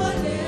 Hallelujah.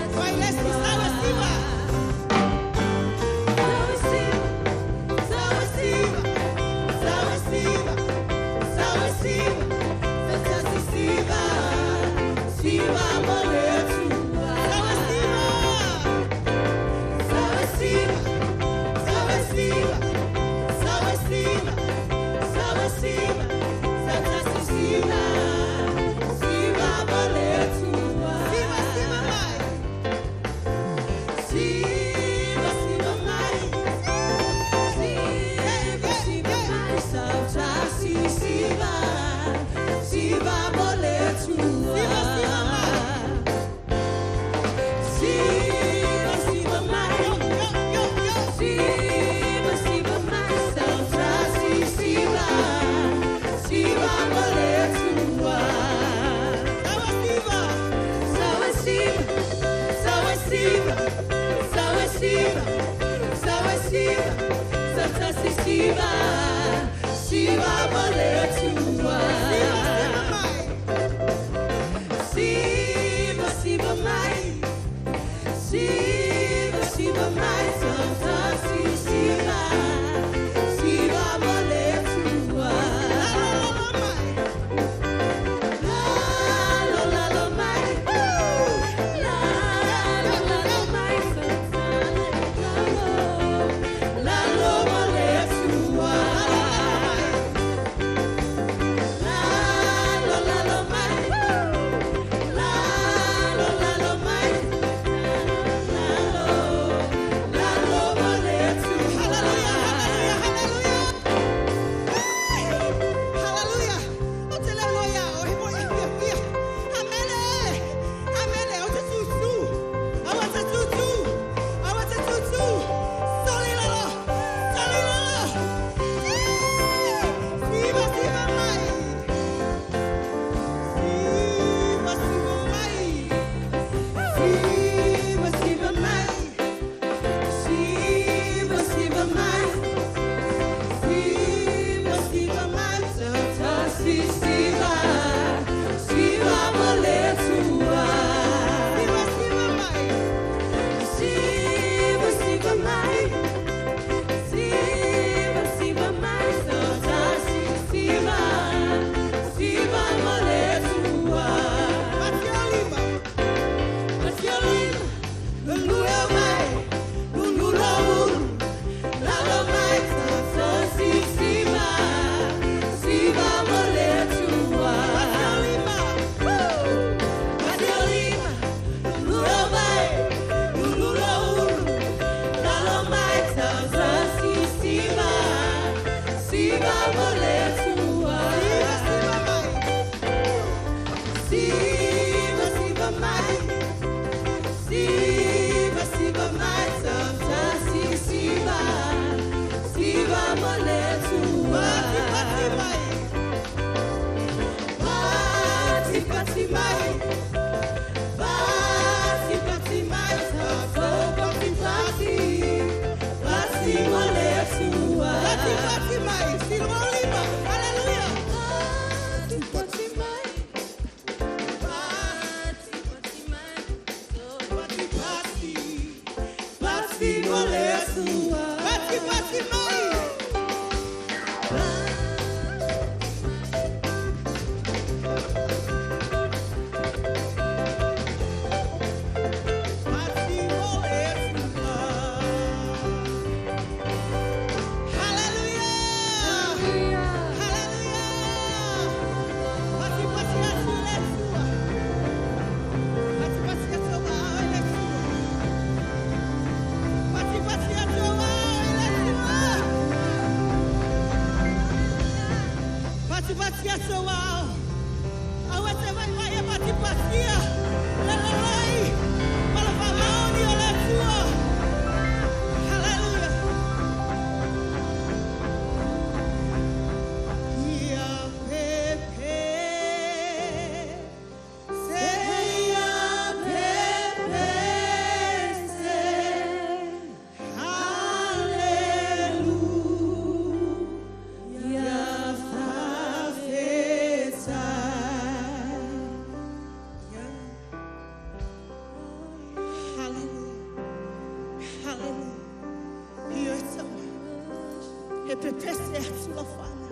Pepese atu lau whana.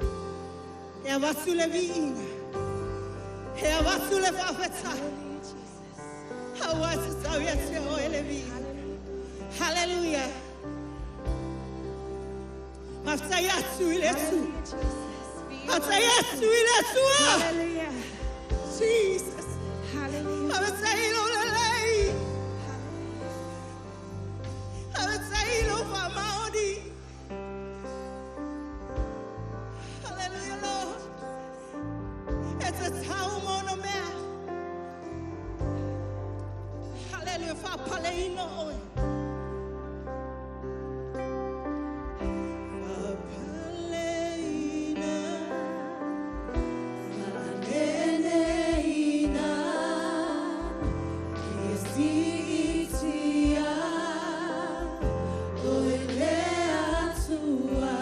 E avatu le viiga. E avatu le faafetai. Aua e tatau ia te oe le viiga. Hallelujah. Faafetai atu i le Atua. Faafetai atu i le Atua. Hallelujah. Jesus. Hallelujah. Faafetai i lou lelei. Faafetai i lou faamaoni. Hallelujah, Lord. E tatau ma ona mea. Hallelujah. Faapaleina oe. Faapaleina, faaneneina, ia siitia, oe le Atua.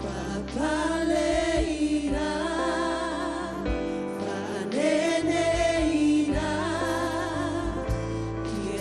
Faapaleina, faaneneina, ia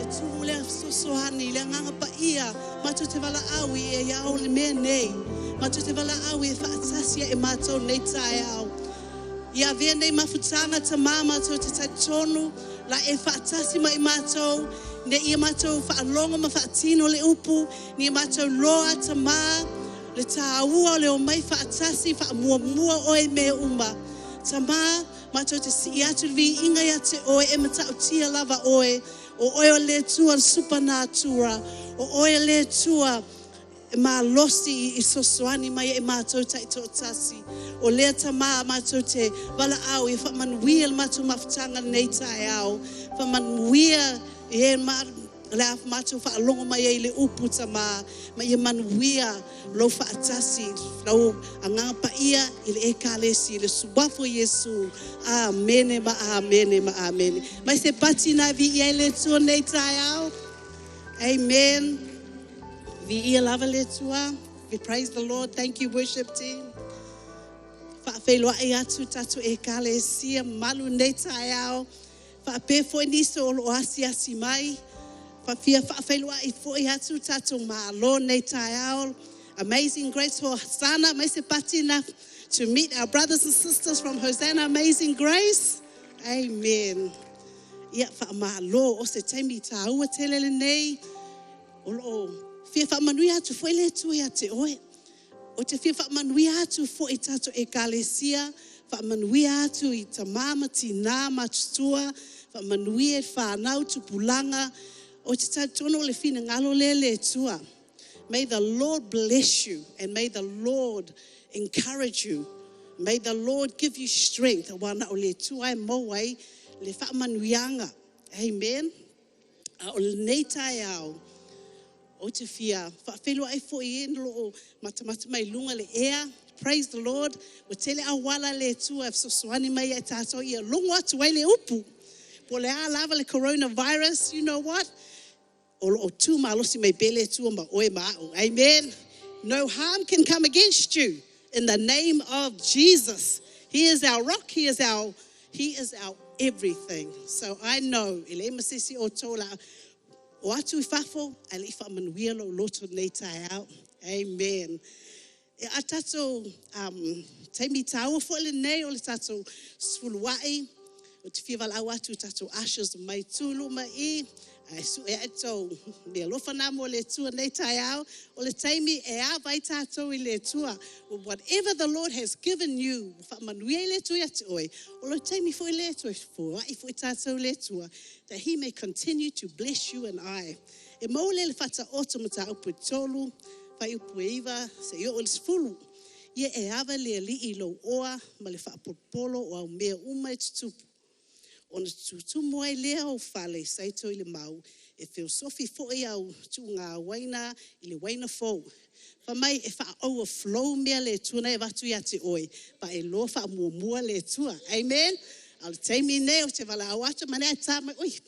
E tu le fesoasoani le agaga paia matou te valaau i e ao le mea nei. Matou te valaau e faatasi e matou nei taeao. Ia avea nei mafutaga Tamā matou te talitonu la e faatasi ma i matou ne ia matou faalogo ma faatino le upu ni matou loa Tamā le tāua o le omai faatasi faamuamua oe mea uma. Tamā matou te sii atu le viiga ia te oe e matautia lava oe. O oe o le Atua le supernatural. O oe le Atua e malosi i fesoasoani mai e matou taitoatasi. O lea Tamā matou te valaau ia faamanuia le matou mafutaga lenei taeao. Faamanuia e ma le a matou faalogo mai ai le upu Tamā ma ia manuia lou faatasi lau agaga paia i le ekalesia i le suafa o Iesu. Amene ma amene ma amene. Mai se pati na viia ai le Atua nei taeao. Amen. Viia lava le Atua. We praise the Lord. Thank you, worship team. Faafeiloai atu tatou ekalesia malu nei taeao. Faapea foi nisi o loo asiasi mai. Faafia faafeiloai foi atu tatou malo nei taeao. Amazing Grace Hosanna, mai se pati na to meet our brothers and sisters from Hosanna Amazing Grace. Amen. Ia, faamalo. O se taimi taua tele lenei o lo o fia faamanuia atu foi le Atua ia te oe. Ou te fia faamanuia atu foi i tatou Ekalesia, faamanuia atu i tama ma tina matutua, faamanuia i fanau, tupulaga. Ou te talitonu o le finagalo lea o le Atua. May the Lord bless you and may the Lord encourage you. May the Lord give you strength. Aua na o le Atua e maua ai le faamanuiaga. Amen. A o lenei taeao, ou te fia faafeiloai foi i e o lo o matamata mai luga o le ea. Praise the Lord. Ua tele auala le Atua e fesoasoani mai ai tatou ia logo atu ai le upu. Po o le a lava le coronavirus, you know what? O lo o tu malosi mai pea le Atua ma oe ma au. Amen. No harm can come against you in the name of Jesus. He is our rock. He is our everything. So I know, e leai ma se isi o outou la o atu i fafo, ae le i faamanuia lou loto nei taeao. Amen. E a tatou taimi taua foi lenei o le tatou sefuluai, ou te fia valaau atu i tatou ushers mai tu luma i, ae sue ae tou mea alofa nā mo le Atua nei taeao. O le taimi e ava ai tātou i le Atua. Whatever the Lord has given you, faamanuia i le Atua ia te oe. O le taimi foi le Atua, foai foi tātou le Atua, that He may continue to bless you and I. E maua le Faataoto mataupu e 3, fuaiupu e 9, seia oo i le 10. Ia e ava le Alii i lou oa ma le faapolopolo o au mea uma e tutupu. Ona tutumu ai lea o fale i saito i le mau, e feosofi foi au tuuga uaina i le uaina fou. Fai mai e faa-overflow mea le Atua na e avatu ia te oe, pa e iloa faamuamua le Atua. Amen. A o le taimi lenei ou te valaau atu, ma le ta mai, oi,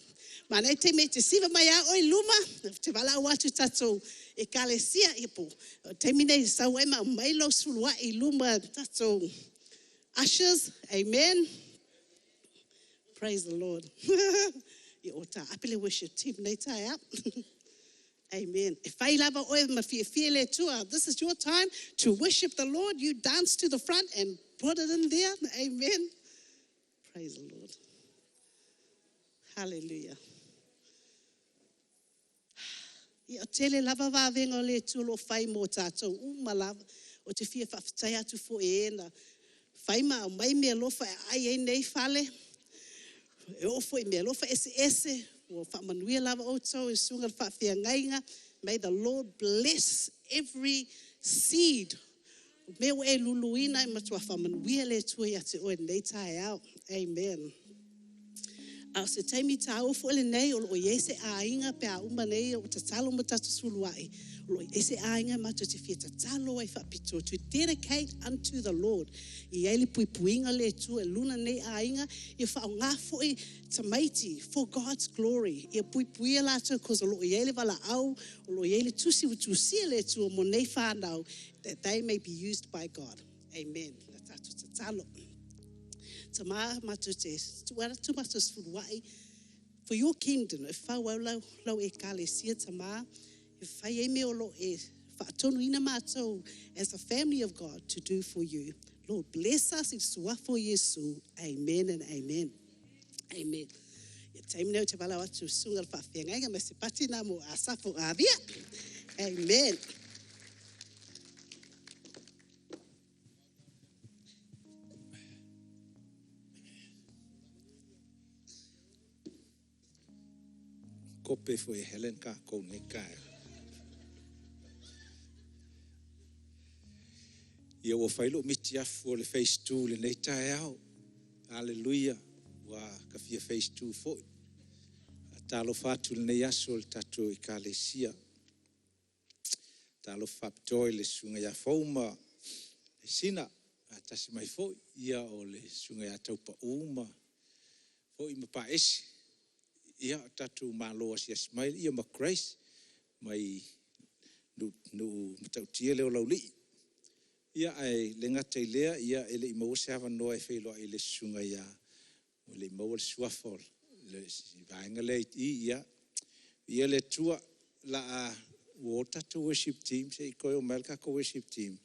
manai te me te siva mai a oi luma, te valaau atu tatou Ekalesia, ia po, o taimi nei sau ai ma mai lou sefuluai i luma tatou ushers. Amen. Praise the Lord. Ia o ta ape le worship team nei taeao. Amen. E fai lava oe ma fiafia le Atua. This is your time to worship the Lord. You dance to the front and put it in there. Amen. Praise the Lord. Hallelujah. Ia o tele lava vavenga o le Atua o lo o fai mo tātou uma lava. O te fia faafetai atu foi e na fai ma au mai mea alofa e ai ai nei fale. E oo foi mea alofa ese ua faamanuia lava outou i susuga i le faafeagaiga. May the Lord bless every seed. Mea ua e luluina e matua faamanuia le Atua ia te oe nei taeao. Amen. A o se taimi tāua foi lenei o lo o i ai se aiga pe a uma nei o tatalo ma tatou sefuluai. O lo o i ai se aiga matou te fia tatalo ai faapitoa, to dedicate unto the Lord. I ai le puipuiga le Atua e luna nei aiga, ia faaaoga foi tamaiti for God's glory. Ia puipuia latou cause o lo o i ai le valaau, o lo o i ai le tusi ua tusia le Atua mo nei whānau, that they may be used by God. Amen. La tatou tatalo. Tama matou te tuara tu matou sefuluai for your kingdom, e fau au lau, lau ekalesia tama, e fai ai mea o lo e faatonuina mātou as a family of God to do for you. Lord, bless us i suafa o Iesu. Amen and amen. Amen. Ia taimi nei o te valaau atu susuga le faafeagaiga ma se pati nā mo Asafo Avia. Amen. Kope foi e Helen ka kou nei kae. Ia ua fai lou miti afu o le phase 2 lenei taeao. Hallelujah. Ua ka fia phase 2 foi. A talofa atu lenei aso o le tatou Ekalesia. Talofa faapitoa i le susuga ia Fou ma le Sina. A tasi mai foi ia o le susuga ia Taupau ma foi ma Paesi. Ia o tatou malo asiasi mai ia ma Grace mai nuu matautia lea o Laulii. Ia ae le gata i lea, ia e le i maua se avanoa e feiloai i le susuga ia, e le i maua le suafa o le vaega lea i ia. Ia le Atua la ua o tatou worship team, se i toe o mai le tatou worship team.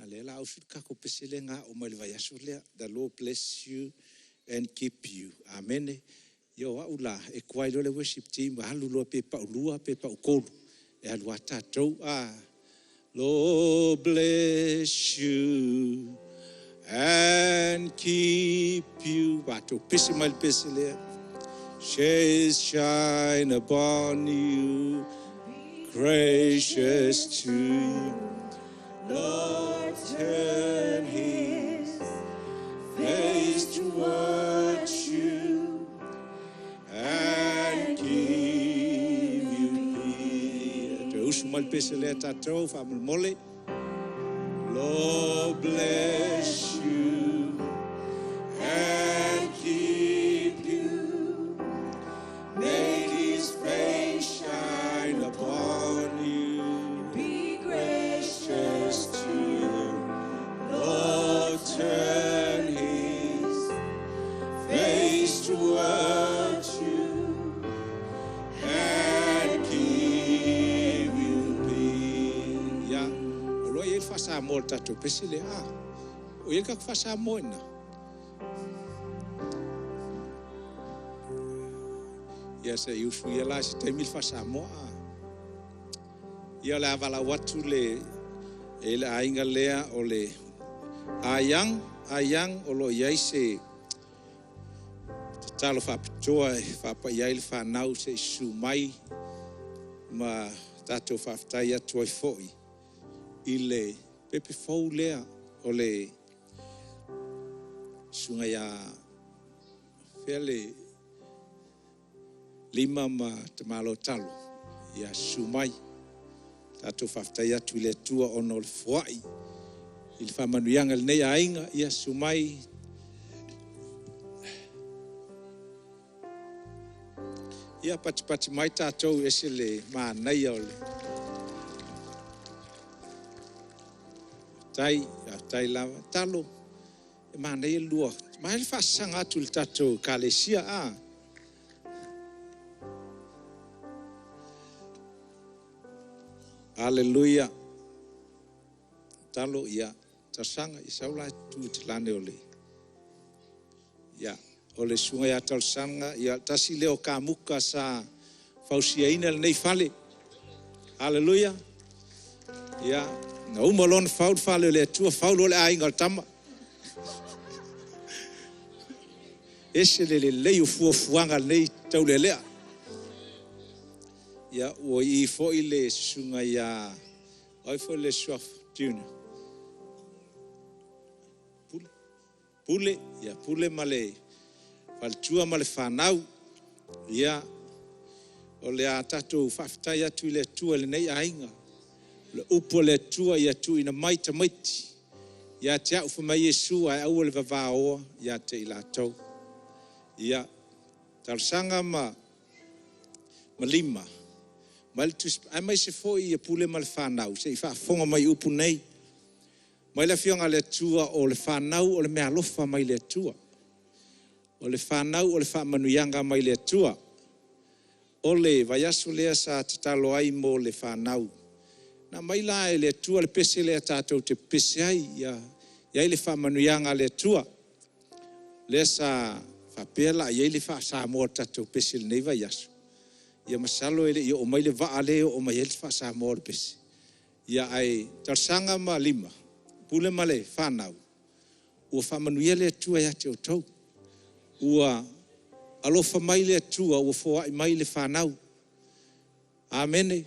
A lea la ausi le tatou pese lea na o mai le vaiaso lea. The Lord bless you and keep you. Amen. Ia o au la, e tuai loa le worship team alu loa pe pau 2 pe pau 3, e alu lava tatou. Lord bless you and keep you. Matou pese mai le pese lea. Shades shine upon you, gracious to you. Lord, turn his face towards you and give you peace. Toe usu mai le pese lea tatou, faamolemole. Lord bless you and keep you. Make his face shine upon you. Be gracious to you. Lord, turn his face towards you and give you peace. Ia, o loa i ai le faasamoa o le tatou pese lea. Ah, o i ai le tatou faasamoa i ina. Ia, se i usu ia la i se taimi le faasamoa. Ah. Ia, o le a valaau atu le, e le aiga lea o le Ayang, Ayang o lo o i ai se tatalo faapitoa e faapai ai le fanau se i susu mai ma tatou faafetai atu ai foi i le pepe fou lea o le susuga ia fea le Lima ma Tamalo Talo, ia susu mai. Tatou faafetai atu i le Atua ona o le foai i le faamanuiaga i lenei aiga, ia susu mai. Ia patipati mai tatou ese le manaia o le tai, tai lava. Talo, e manaia le lua. Mai le faasaga atu i le tatou ekalesia. Ah. Aleluia. Talo, ia, talosaga, i sau la tu te lane o le, ia, o le susuga ia talosaga, ia, tasi lea o kamuka sa fausiaina lenei fale. Aleluia. Ia, na uma loa ona fau le fale o le Atua, fau loa le aiga o le tama. Ese le lelei o fuafuaga lenei taulealea. Ia, ua i foi le susuga ia, ai foi le suafa, Junior. Pule. Pule, ia Pule ma le faletua ma le fanau. Ia, o le a tatou faafetai atu i le Atua i lenei aiga. Le upu a le Atua ia tuuina mai tamaiti. Ia te au fai mai Iesu ae aua le vavaoa ia te i latou. Ia, talosaga ma lima, mai le tusi, aemaise foi ia Pule ma le fanau, se i faafofoga mai i upu nei. Mai le afioga a le Atua o le fanau o le meaalofa mai le Atua. O le fanau o le faamanuiaga mai le Atua. O le vaiaso lea sa tatalo ai mo le fanau. Na aumai la e le Atua le pese lea tatou te pepese ai, ia i ai le faamanuiaga a le Atua. Lea sa faapea la i ai le faa-Samoa o le tatou pese i lenei vaiaso. Ia masalo e le i oo mai le vaa lea e oo mai ai le faa-Samoa o le pese. Ia ae talosaga ma lima, Pule ma le fanau, ua faamanuia le Atua ia te outou. Ua alofa mai le Atua ua foai mai le fanau. Amene.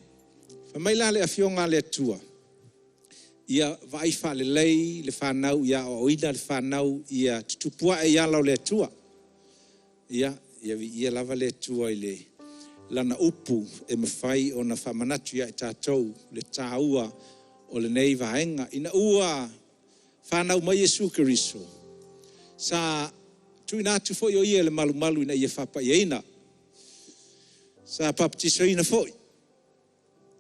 Fai mai la le afioga a le Atua, ia vaai faalelei le fanau, ia aoaoina le fanau, ia tutupu ae i ala o le Atua. Ia, ia viia lava le Atua i le lana upu e mafai ona faamanatu ia i tatou le taua o lenei vaega. Ina ua fanau mai Iesu Keriso, sa tuuina atu foi o ia i le malumalu ina ia faapaiaina. Sa baptisoina foi.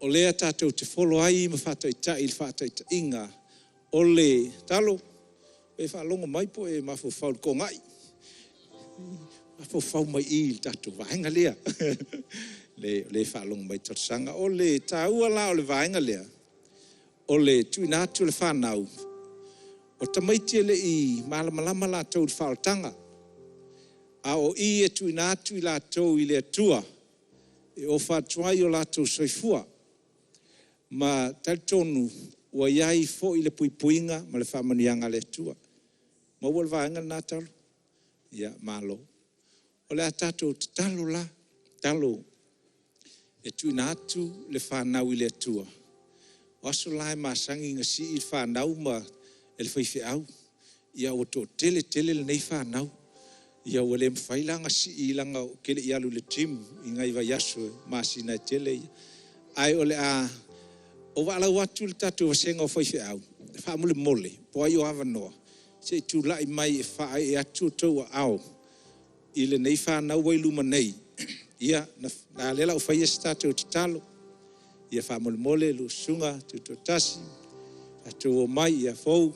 O lea tatou te folo ai ma faataitai i le faataitaiga o le talo. E faalogo mai po o e mafaufau i le togai. Mafaufau mai i i le tatou vaega lea. Le faalogo mai talosaga. O le taua la o le vaega lea, o le tuuina atu o le fanau, o tamaiti e le i malamalama latou i le faaolataga. A o i e tuuina atu i latou i le Atua e ofa atu ai o latou soifua. Ma talitonu ua i ai foi le puipuiga ma le faamanuiaga a le Atua. Maua le vaega lena Taula? Ia malo. O le a tatou tatalo la, tatalo e tuuina atu le fanau i le Atua. O aso la e masani ona sii le fanau e le faifeau. Ia ua toatele tele lenei fanau. Ia ua le mafai la ona sii leaga ou te le i alu i le gym i nai vaiaso masina e tele ia. Ae o le a ou valaau atu i le tatou vasega o faifeau, faamolemole po o ai o avanoa, se i tulai mai e faaee atu o outou aao i lenei fanau ua i luma nei. Ia, a o lea o le a ou faia se tatou tatalo. Ia faamolemole lua susuga tutoatasi, tatou omai. Ia Pou,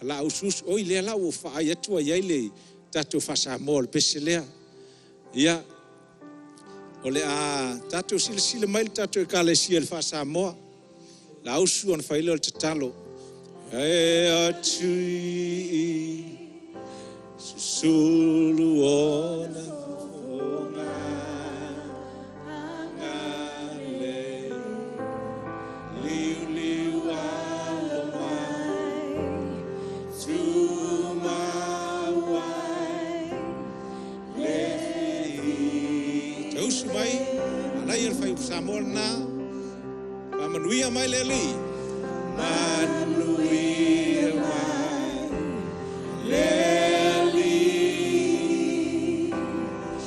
Lauusuusu, oi lea la ua ou vaai atu ua i ai le tatou faa-Samoa o le pese lea. Ia, o le a tatou silasila mai le tatou Ekalesia i le faa-Samoa. Lausu ona fai lea o le tatalo. Susulu ona Liuliu alo mai Tumau ai le Toe usu mai, manaia le fuaiupu Samoa lena. Faamanuia mai le Alii. Manuia mai le Alii.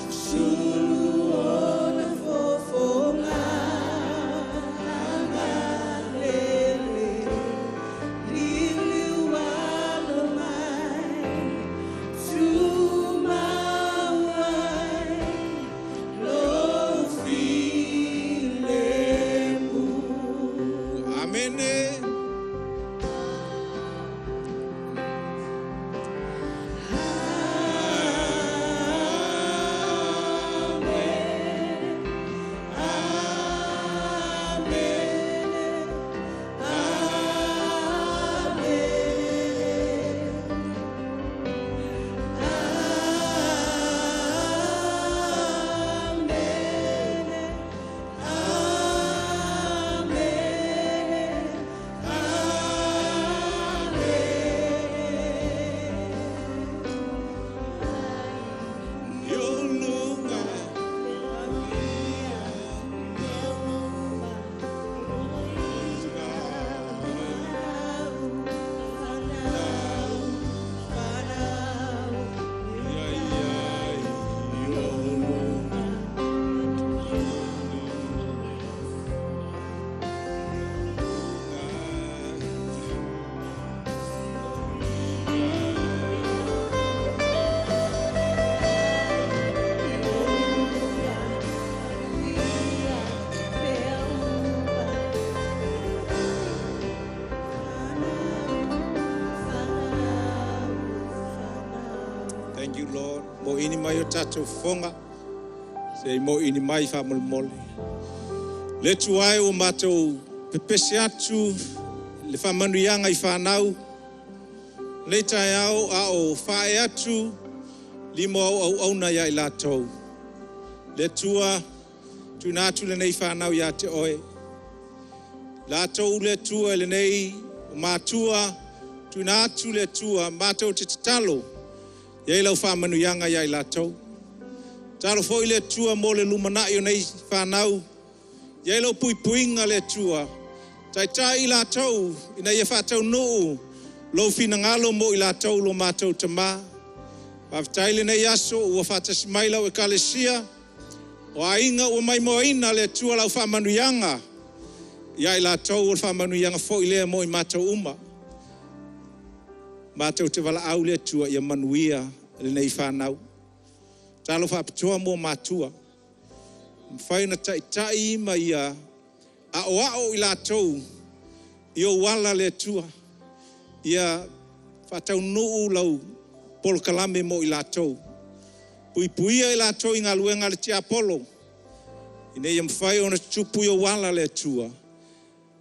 Susulu ona fofoga agalelei. Liuliu alo mai Tumau ai lou filemu. Amene. Thank you, Lord. Moini mai o tatou fofoga. Se i moini mai faamolemole. Le Atua e ua matou pepese atu le faamanuiaga i fanau. Lenei taeao a o faaee atu lima o au auauna ia i latou. Le Atua, tuuina atu lenei fanau ia te Oe. Latou le Atua i lenei matua, tuuina atu le Atua, matou te tatalo, e i ai lau faamanuiaga ia i latou. Tatalo foi le Atua mo le lumanai o nei fanau, e i ai lau puipuiga le Atua, taitai i latou ina ia faataunuu lou finagalo mo i latou lo matou Tama. Faafetai lenei aso ua faatasi mai lau Ekalesia, o aiga ua maimoaina le Atua lau faamanuiaga ia i latou o le faamanuiaga foi lea mo i matou uma. Matou te valaau le Atua ia manuia lenei fanau. Talo faapitoa mo matua. Mafai ona taitai ma ia aoao i latou i ou ala le Atua. Ia faataunuu lau polokalame mo i latou. Puipuia i latou i galuega a le tiapolo, ina ia mafai ona tutupu i ou ala le Atua.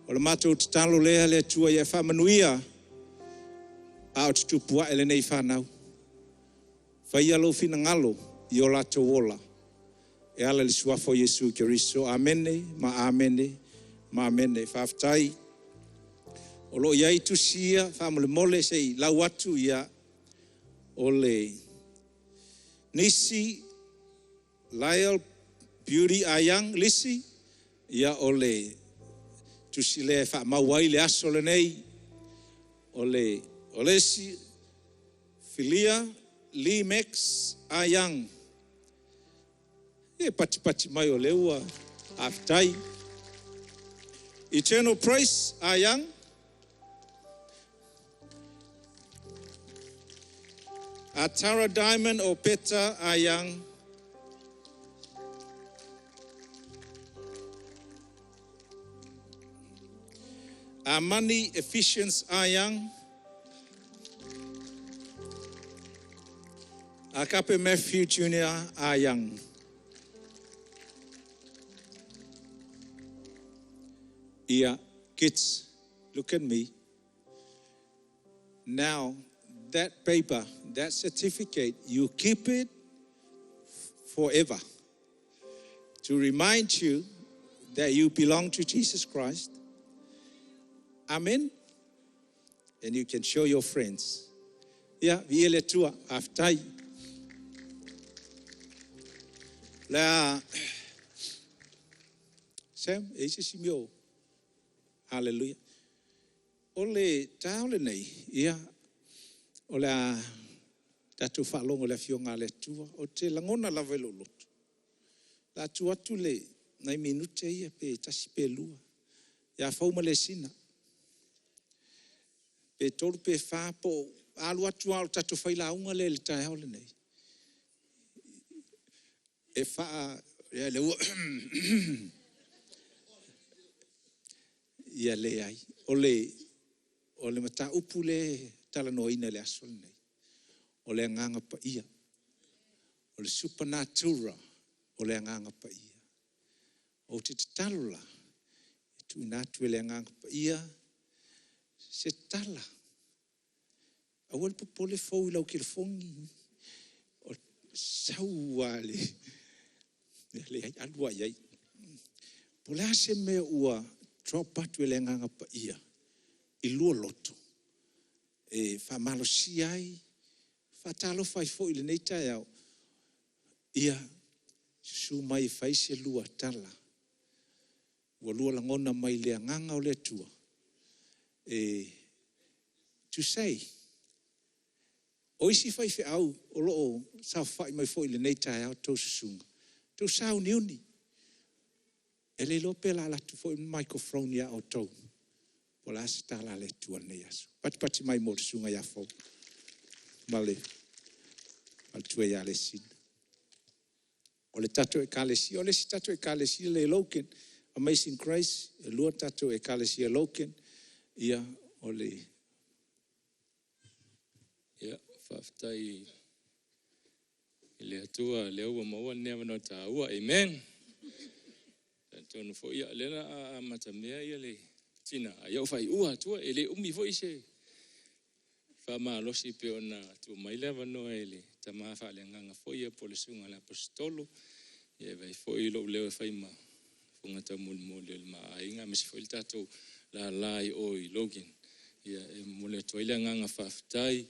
O le matou tatalo lea le Atua ia e faamanuia a o tutupu ae lenei fanau. Faia lou finagalo i o latou ola e ala i le suafa o Iesu Keriso. Amene ma amene ma amene. Faafetai. O lo o i ai tusi ia faamolemole se i lau atu ia o le Nisi Lyle Beauty Ayang Lisi ia o le tusi lea e faamau ai le aso lenei. O le isi Filia Lee Max Ayang. E patipati mai o lea ua faafetai. Eternal Praise Ayang. Atara Diamond Opeta Ayang. Amani Ephesians Ayang. Akape Matthew Jr. Ayang. Ia, kids, look at me. Now, that paper, that certificate, you keep it forever to remind you that you belong to Jesus Christ. Amen. And you can show your friends. Ia, viia le Atua, faafetai. La Sam, e i se isi mea o. Hallelujah. O le taeao lenei, ia, o le a tatou faalogo i le Afioga a le Atua. Ou te lagona lava i lou loto, o le a tuu atu le nai minute ia pe tasi pe lua ia Fau ma Lesina. Pe tolu pe fa po o alu atu lava o le tatou failauga lea i le taeao lenei. E faa... Ia lea ua... Ia leai. O le mataupu lea e talanoaina i le aso lenei, o le Agaga Paia. O le supernatural o le Agaga Paia. Ou te tatalo la, e tuuina atu e le Agaga Paia se tala. Aua le popole fou i lau telefoni. Sau lava le... Leai, alu lava i ai. Po o le a se mea ua drop atu e le Agaga Paia i lua loto e faamalosia ai, faatalofa ai foi i lenei taeao, ia susu mai e fai se lua tala, ua lua lagona mai le Agaga o le Atua e to say. O isi faifeau o lo o saofai mai foi i lenei taeao a outou susuga, outou sauniuni. E le iloa pe o le a alu atu foi le microphone ia outou, po o le a se tala a le Atua i lenei aso. Patipati mai mo le susuga ia Fou ma le faletua ia Lesina. O le tatou ekalesia, o le isi tatou ekalesia lea i Logan, Amazing Grace, e lua tatou ekalesia Logan, ia o le... Ia, faafetai i le Atua lea ua maua lenei avanoa taua. Amen. Talitonu foi ia lea na amatamea ia le tina a ia ua faaiua atua e le umi foi se faamalosi e pei ona tuu mai le avanoa i le tama faaleagaga foi ia po o le susuga i le Aposetolo. Ia e avea foi lou leo e fai ma fofoga taumolimoli o le ma aiga aemaise foi le tatou lala i o i Logan. Ia e momoli atu ai le agaga faafetai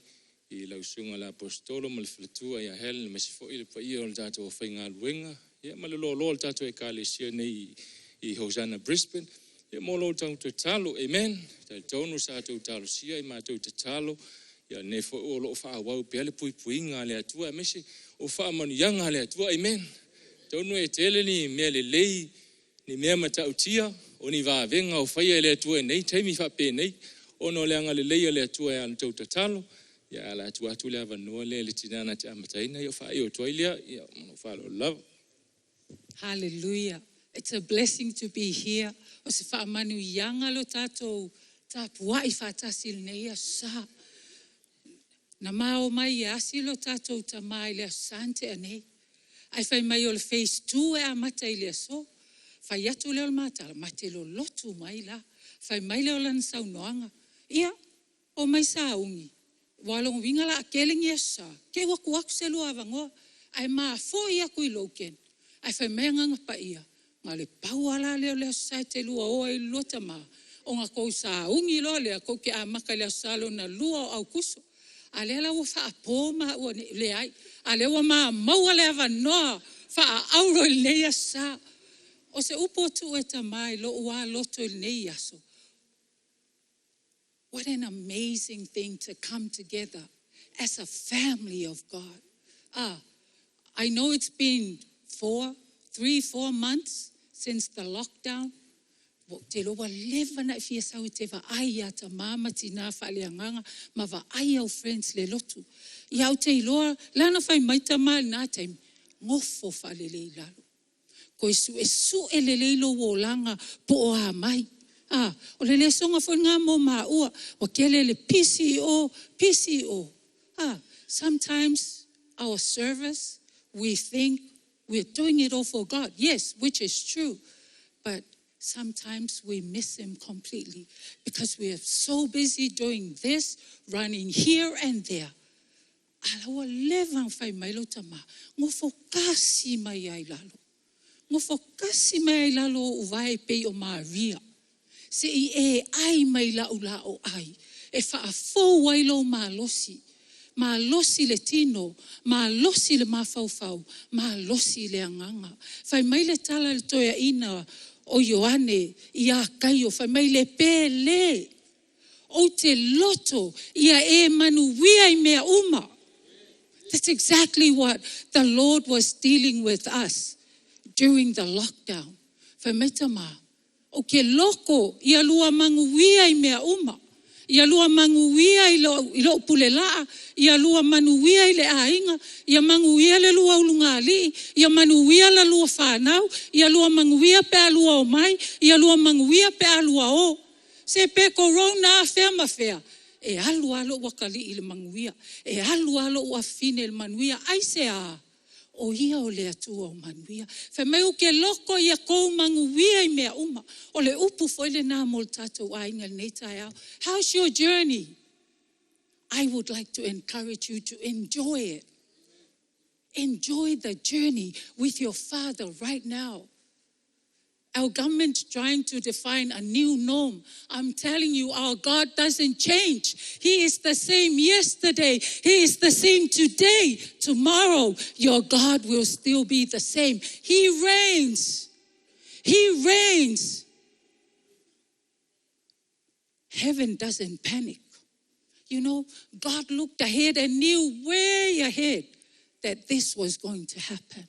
i lau susuga i le Aposetolo ma le faletua ia Helen aemaise foi le paia o le tatou aufaigaluega ia ma le loaloa o le tatou ekalesia nei i Hosanna Brisbane. Ia mo lo outou tatalo, amen. Talitonu sa outou talosia i matou tatalo, ia lenei foi o lo o faaauau pea le puipuiga a le Atua aemaise o faamanuiaga a le Atua, amen. Talitonu e tele ni mea lelei, ni mea matautia, o ni vavega o faia e le Atua i nei taimi faapenei, ona o le agalelei o le Atua e ala i la outou tatalo. Ia ae o le a tuu atu le avanoa lea i le tina na te amataina, ia faaiu atu ai lea. Ia ma lou faaaloalo lava. Hallelujah. It's a blessing to be here. O se faamanuiaga lo tatou tapuai faatasi i lenei aso Sa. Na ma omai e asi lo tatou tama i le Aso Sa na tea nei. Ae fai mai o le phase 2 e amata i le aso. Fai atu lea o le ma tala, ma te lolotu mai la. Fai mai lea o lana saunoaga, ia, omai sauni. Ua logo winga la kele ni asa. Ke ua ku aku se lua avangoa. Ai ma foi aku i Logan. Ai fai mai nganga pa ia. Nga le pau ala leo leo sa te lua oa i lua tama. O ngā kou sa ungi loa lea kou ke a maka le aso na lua o aukuso. A lea la ua whaapō ma ua le ai. A lea ua ma maua le avanoa wha auro i nei asa. O se upo tu e tamai lo ua loto i nei aso. What an amazing thing to come together as a family of God. I know it's been 3, 4 months since the lockdown. Te loa leva na fia sau te va ai ata mama tina whaaleanganga ma va ai au friends le lotu. Ia au te iloa lana fai maita ma nā taimi ngofo whaalele i lalo. Ko isu e su e lele lo wolanga po o a mai. O le lesonga fo ngā mō mā ua, wa kele le PCO, PCO. Sometimes our service, we think we're doing it all for God. Yes, which is true. But sometimes we miss him completely because we are so busy doing this, running here and there. Ala ua leva ang fai mai lo tama, ngofo kasi mai ai lalo. Ngofo kasi mai ai lalo o vai pei o Maria. Se i e ai mai la ula o ai. E whaafou ai lo malosi. Malosi le tino, malosi le mafaufau, malosi le anganga. Fai mai le tala le toea ina o Ioane i a kaio, fai mai le pele. O te loto ia e manuia i mea uma. That's exactly what the Lord was dealing with us during the lockdown. Fai mai tama, o ke loko ia lua manguia i mea uma. Ia lua manguia i lo pule laa, ia lua manuia i le ainga, ia manguia le lua ulungali, ia manuia la lua whanau, ia lua manguia pe a lua o mai, ia lua manguia pe a lua o. Se pe corona a fea ma fea. E alu alo wakali i le manguia, e alu alo uafine le manuia, ai se a. O ia o le atua o manuia. Fai mai o ke loko ia kou manguia i mea uma. O le upu foi le nā mo le tātou ainga nei taeao. How's your journey? I would like to encourage you to enjoy it. Enjoy the journey with your father right now. Our government's trying to define a new norm. I'm telling you, our God doesn't change. He is the same yesterday. He is the same today. Tomorrow, your God will still be the same. He reigns. He reigns. Heaven doesn't panic. You know, God looked ahead and knew way ahead that this was going to happen.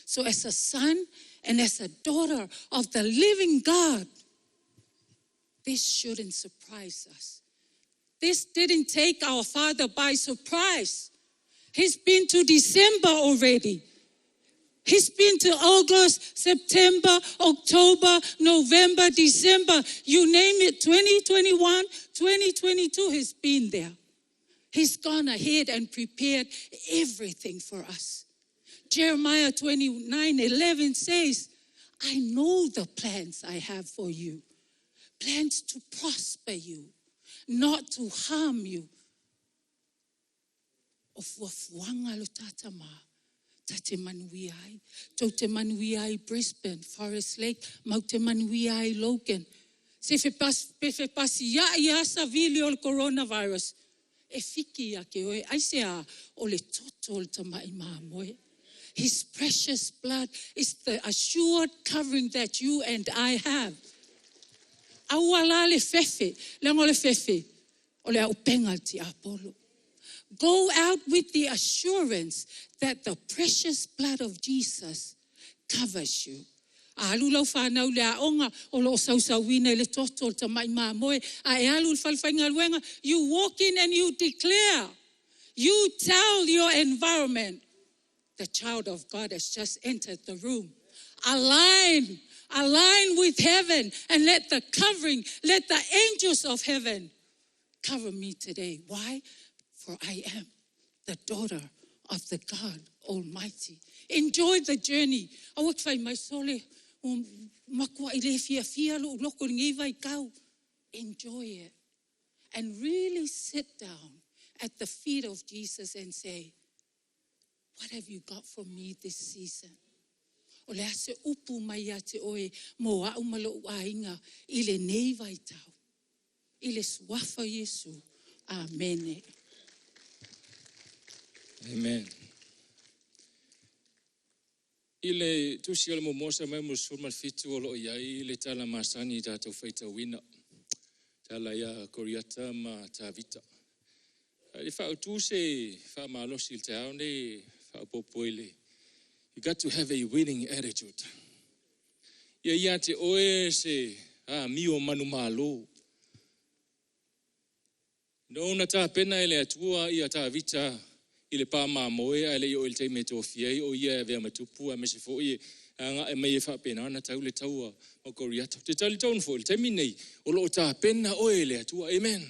So as a son and as a daughter of the living God, this shouldn't surprise us. This didn't take our Father by surprise. He's been to December already. He's been to August, September, October, November, December. You name it, 2021, 2022, he's been there. He's gone ahead and prepared everything for us. Jeremiah 29:11 says, I know the plans I have for you, plans to prosper you, not to harm you. O fuafuanga lo tata ma, ta te manuia ai. Tau te manuia ai Brisbane, Forest Lake, mau te manuia ai Logan. Se fe pasi ia ia sa vili o le coronavirus. E fiki ia ke oe, ai se a o le toto o le tamai maa moe. His precious blood is the assured covering that you and I have. Aua la le fefe, le ngo le fefe, o le au penga ti Apollo. Go out with the assurance that the precious blood of Jesus covers you. Alu lau whanau le aonga o lo sausauina i le toto o le tamai maa moe. A e alu le whalewhainga luenga, you walk in and you declare. You tell your environment, the child of God has just entered the room. Align, align with heaven and let the covering, let the angels of heaven cover me today. Why? For I am the daughter of the God Almighty. Enjoy the journey. Aua te whai mai sole, o makua i le fia fia lo loko ngi vai kau. Enjoy it. And really sit down at the feet of Jesus and say, "What have you got for me this season? O le a se upu mai ia te oe mo a'u ma lo'u aiga i lenei vaitau. I le suafa o Iesu. Amene. Amen. I le tusi o le muamua Samuelu 17 o loo i ai le tala masani i tatou faitauina. Tala ia Koriata ma Tavita. E faautu se faamalosi i le taeao nei faaopoopo i le you got to have a winning attitude. Ia ia te oe se amio manumalo. No na tapena e le Atua ia Tavita i le pā mamoe ae le i oo i le taimi e tofia ai o ia e avea ma tupu aemaise foi e agae mai e faapena ona tau le taua ma Koriata. Ou te talitonu foi i le taimi nei o lo o tapena oe e le Atua. Amen.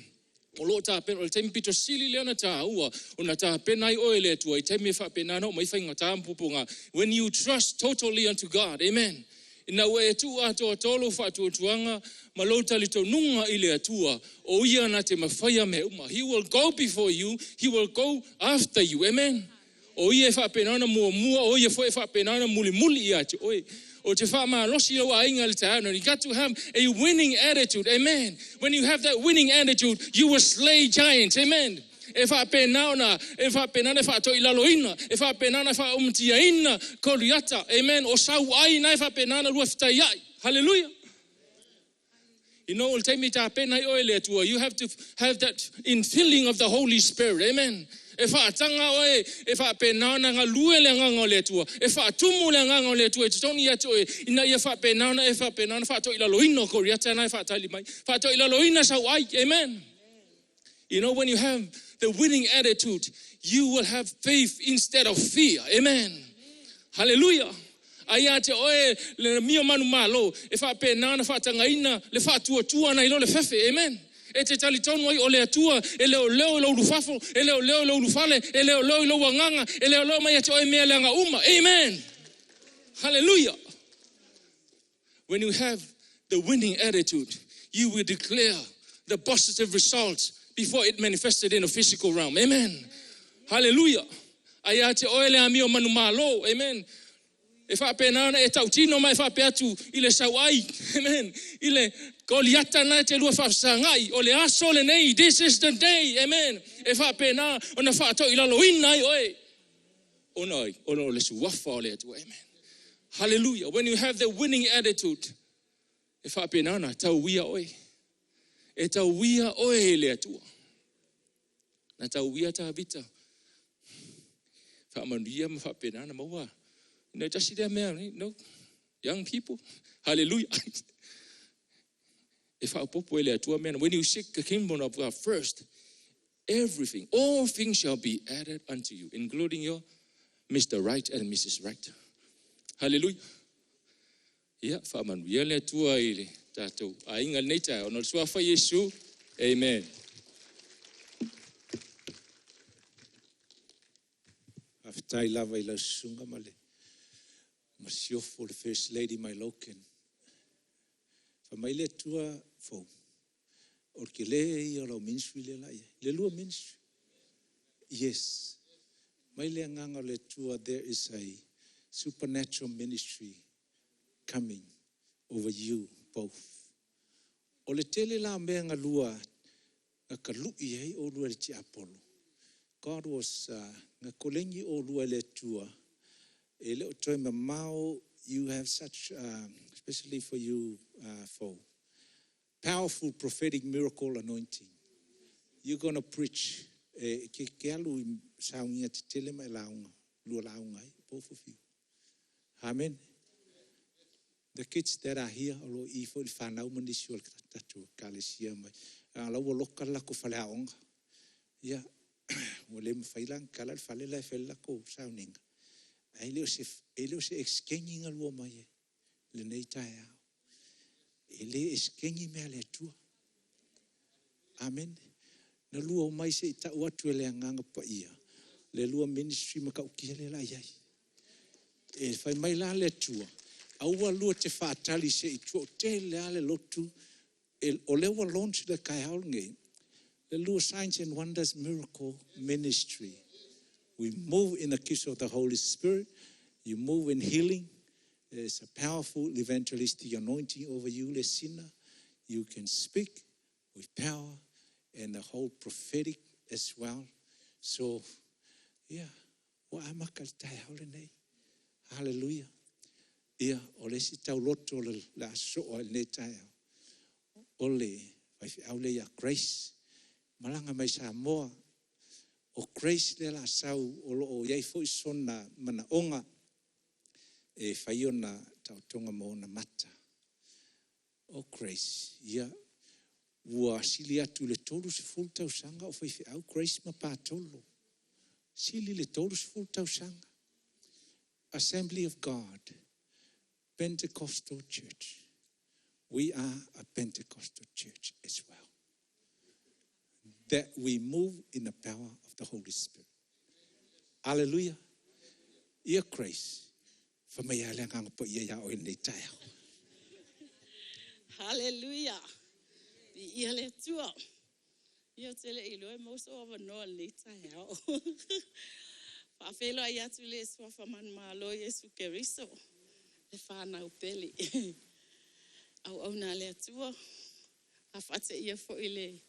O lo o tapena, o le taimi pito sili lea ona taua ona tapena ai oe e le Atua i taimi e faapena ona oo mai faigata ma puapuaga. When you trust totally unto God. Amen. Ina ua e tuu atoatoa lou faatuatuaga ma lou talitonuga i le Atua, o Ia na te mafaia mea uma. He will go before you, He will go after you. Amen. O Ia e faapena ona muamua, o Ia foi e faapena ona mulimuli ia te oe. O te faamalosi lou aiga i le taeao nei. You got to have a winning attitude. Amen. When you have that winning attitude, you will slay giants. Amen. E faapena ona, e faapena ona e faatoilaloina, e faapena ona e faaumatiaina Koliata. Amen. O sauai na e faapena ona lua fetaiai. Hallelujah. You know, o le taimi e tapena ai oe e le Atua, you have to have that infilling of the Holy Spirit. Amen. E faataga oe, e faapena ona galue le agaga o le Atua, e faatumu le agaga o le Atua i totonu ia te oe, ina ia faapena ona e faapena ona faatoilaloina o Koliata na e faatali mai. Faatoilaloina sauai. Amen. You know, when you have the winning attitude, you will have faith instead of fear. Amen. Hallelujah. A ia te oe le mio manu malo, e faapena ona faatagaina le faatuatua nai lo le fefe. Amen. E te talitonu ai o le Atua e leoleo i lou ulufafo, e leoleo i lou ulufale, e leoleo i lou agaga, e leoleo mai ia te oe mea leaga uma. Amen. Hallelujah. When you have the winning attitude, you will declare the positive results before it manifested in the physical realm. Amen. Hallelujah. A ia te oe le amio manumalo. Amen. E faapena ona e tautino ma e faapea atu i le sauai. Amen. I le Koliata na e te lua faafesagai. O le aso lenei. This is the day. Amen. E faapena ona faatoilaloina ai oe. Ona ai, ona o le suafa o le Atua. Amen. Hallelujah. When you have the winning attitude, e faapena ona tauia oe. E tauia oe e le Atua. Na tauia Tavita. Faamanuia ma faapena ona maua. No, tasi lea mea, no, young people. Hallelujah. E faaopoopo e le Atua mea. When you seek the kingdom of God first, everything, all things shall be added unto you, including your Mr. Right and Mrs. Right. Hallelujah. Ia, faamanuia le Atua i le tatou aiga i lenei taeao. Ona o le suafa Iesu. Amen. Faafetai lava i lau susuga ma le masiofo le First Lady mai Logan. Fai mai le Atua fou, o le tele ia o lau ministry lea la i ai. Le lua ministry. Yes. Mai le agaga o le Atua, there is a supernatural ministry coming over you both. O le tele la o mea galua na kalu'i ai olua i le tiapolo. God was na koleni olua e le Atua e le o toe mamao you have such especially for you for powerful prophetic miracle anointing. You're gonna preach e ke ke alu i saunia tetele ma e lauga lua lauga ai both of you. Amen. The kids that are here, o lo o i foi le fanau ma nisi o le tatou ekalesia mai. A la ua loka le lakou faleaoga. Ia, ua le mafai la ona tala le fale la e fai le lakou sauniga. Ae le o se, e le o se esekegi na lua mai ai lenei taeao. E le esekegi mea a le Atua. Amen. Na lua omai se i tau atu e le Agaga Paia le lua ministry matautia lea la i ai. E fai mai la le Atua, aua lua te faatali se i toatele lava le lotu. E, o lea ua launch le taeao lenei, Le lua Signs and Wonders Miracle Ministry. We move in the gifts of the Holy Spirit. You move in healing. There's a powerful evangelistic anointing over you, Lesina. You can speak with power and the whole prophetic as well. So, yeah, ua amata le taeao lenei. Hallelujah. Ia, o le isi tauloto o le a sosoo ai lenei taeao, o le faifeau lea ia Grace. Malaga mai Samoa. O Grace lea o le a sau o lo o i ai foi sona manaoga e fai ona taotoga ma ona mata. O Grace, ia, ua sili atu i le 30 tausaga o faifeau Grace ma Patolo. Sili le 30 tausaga. Assembly of God, Pentecostal Church. We are a Pentecostal church as well. That we move in the power of the Holy Spirit. Hallelujah. Ia Grace, fa mai lava le Agaga Paia ia oe i lenei taeao. Hallelujah. Viia le Atua. Ia ou te le i iloa e maua sou avanoa i lenei taeao. Faafeiloai atu i le Suafa manumalo o Iesu Keriso, le fanau pele. Auauna a le Atua, a faateia foi i le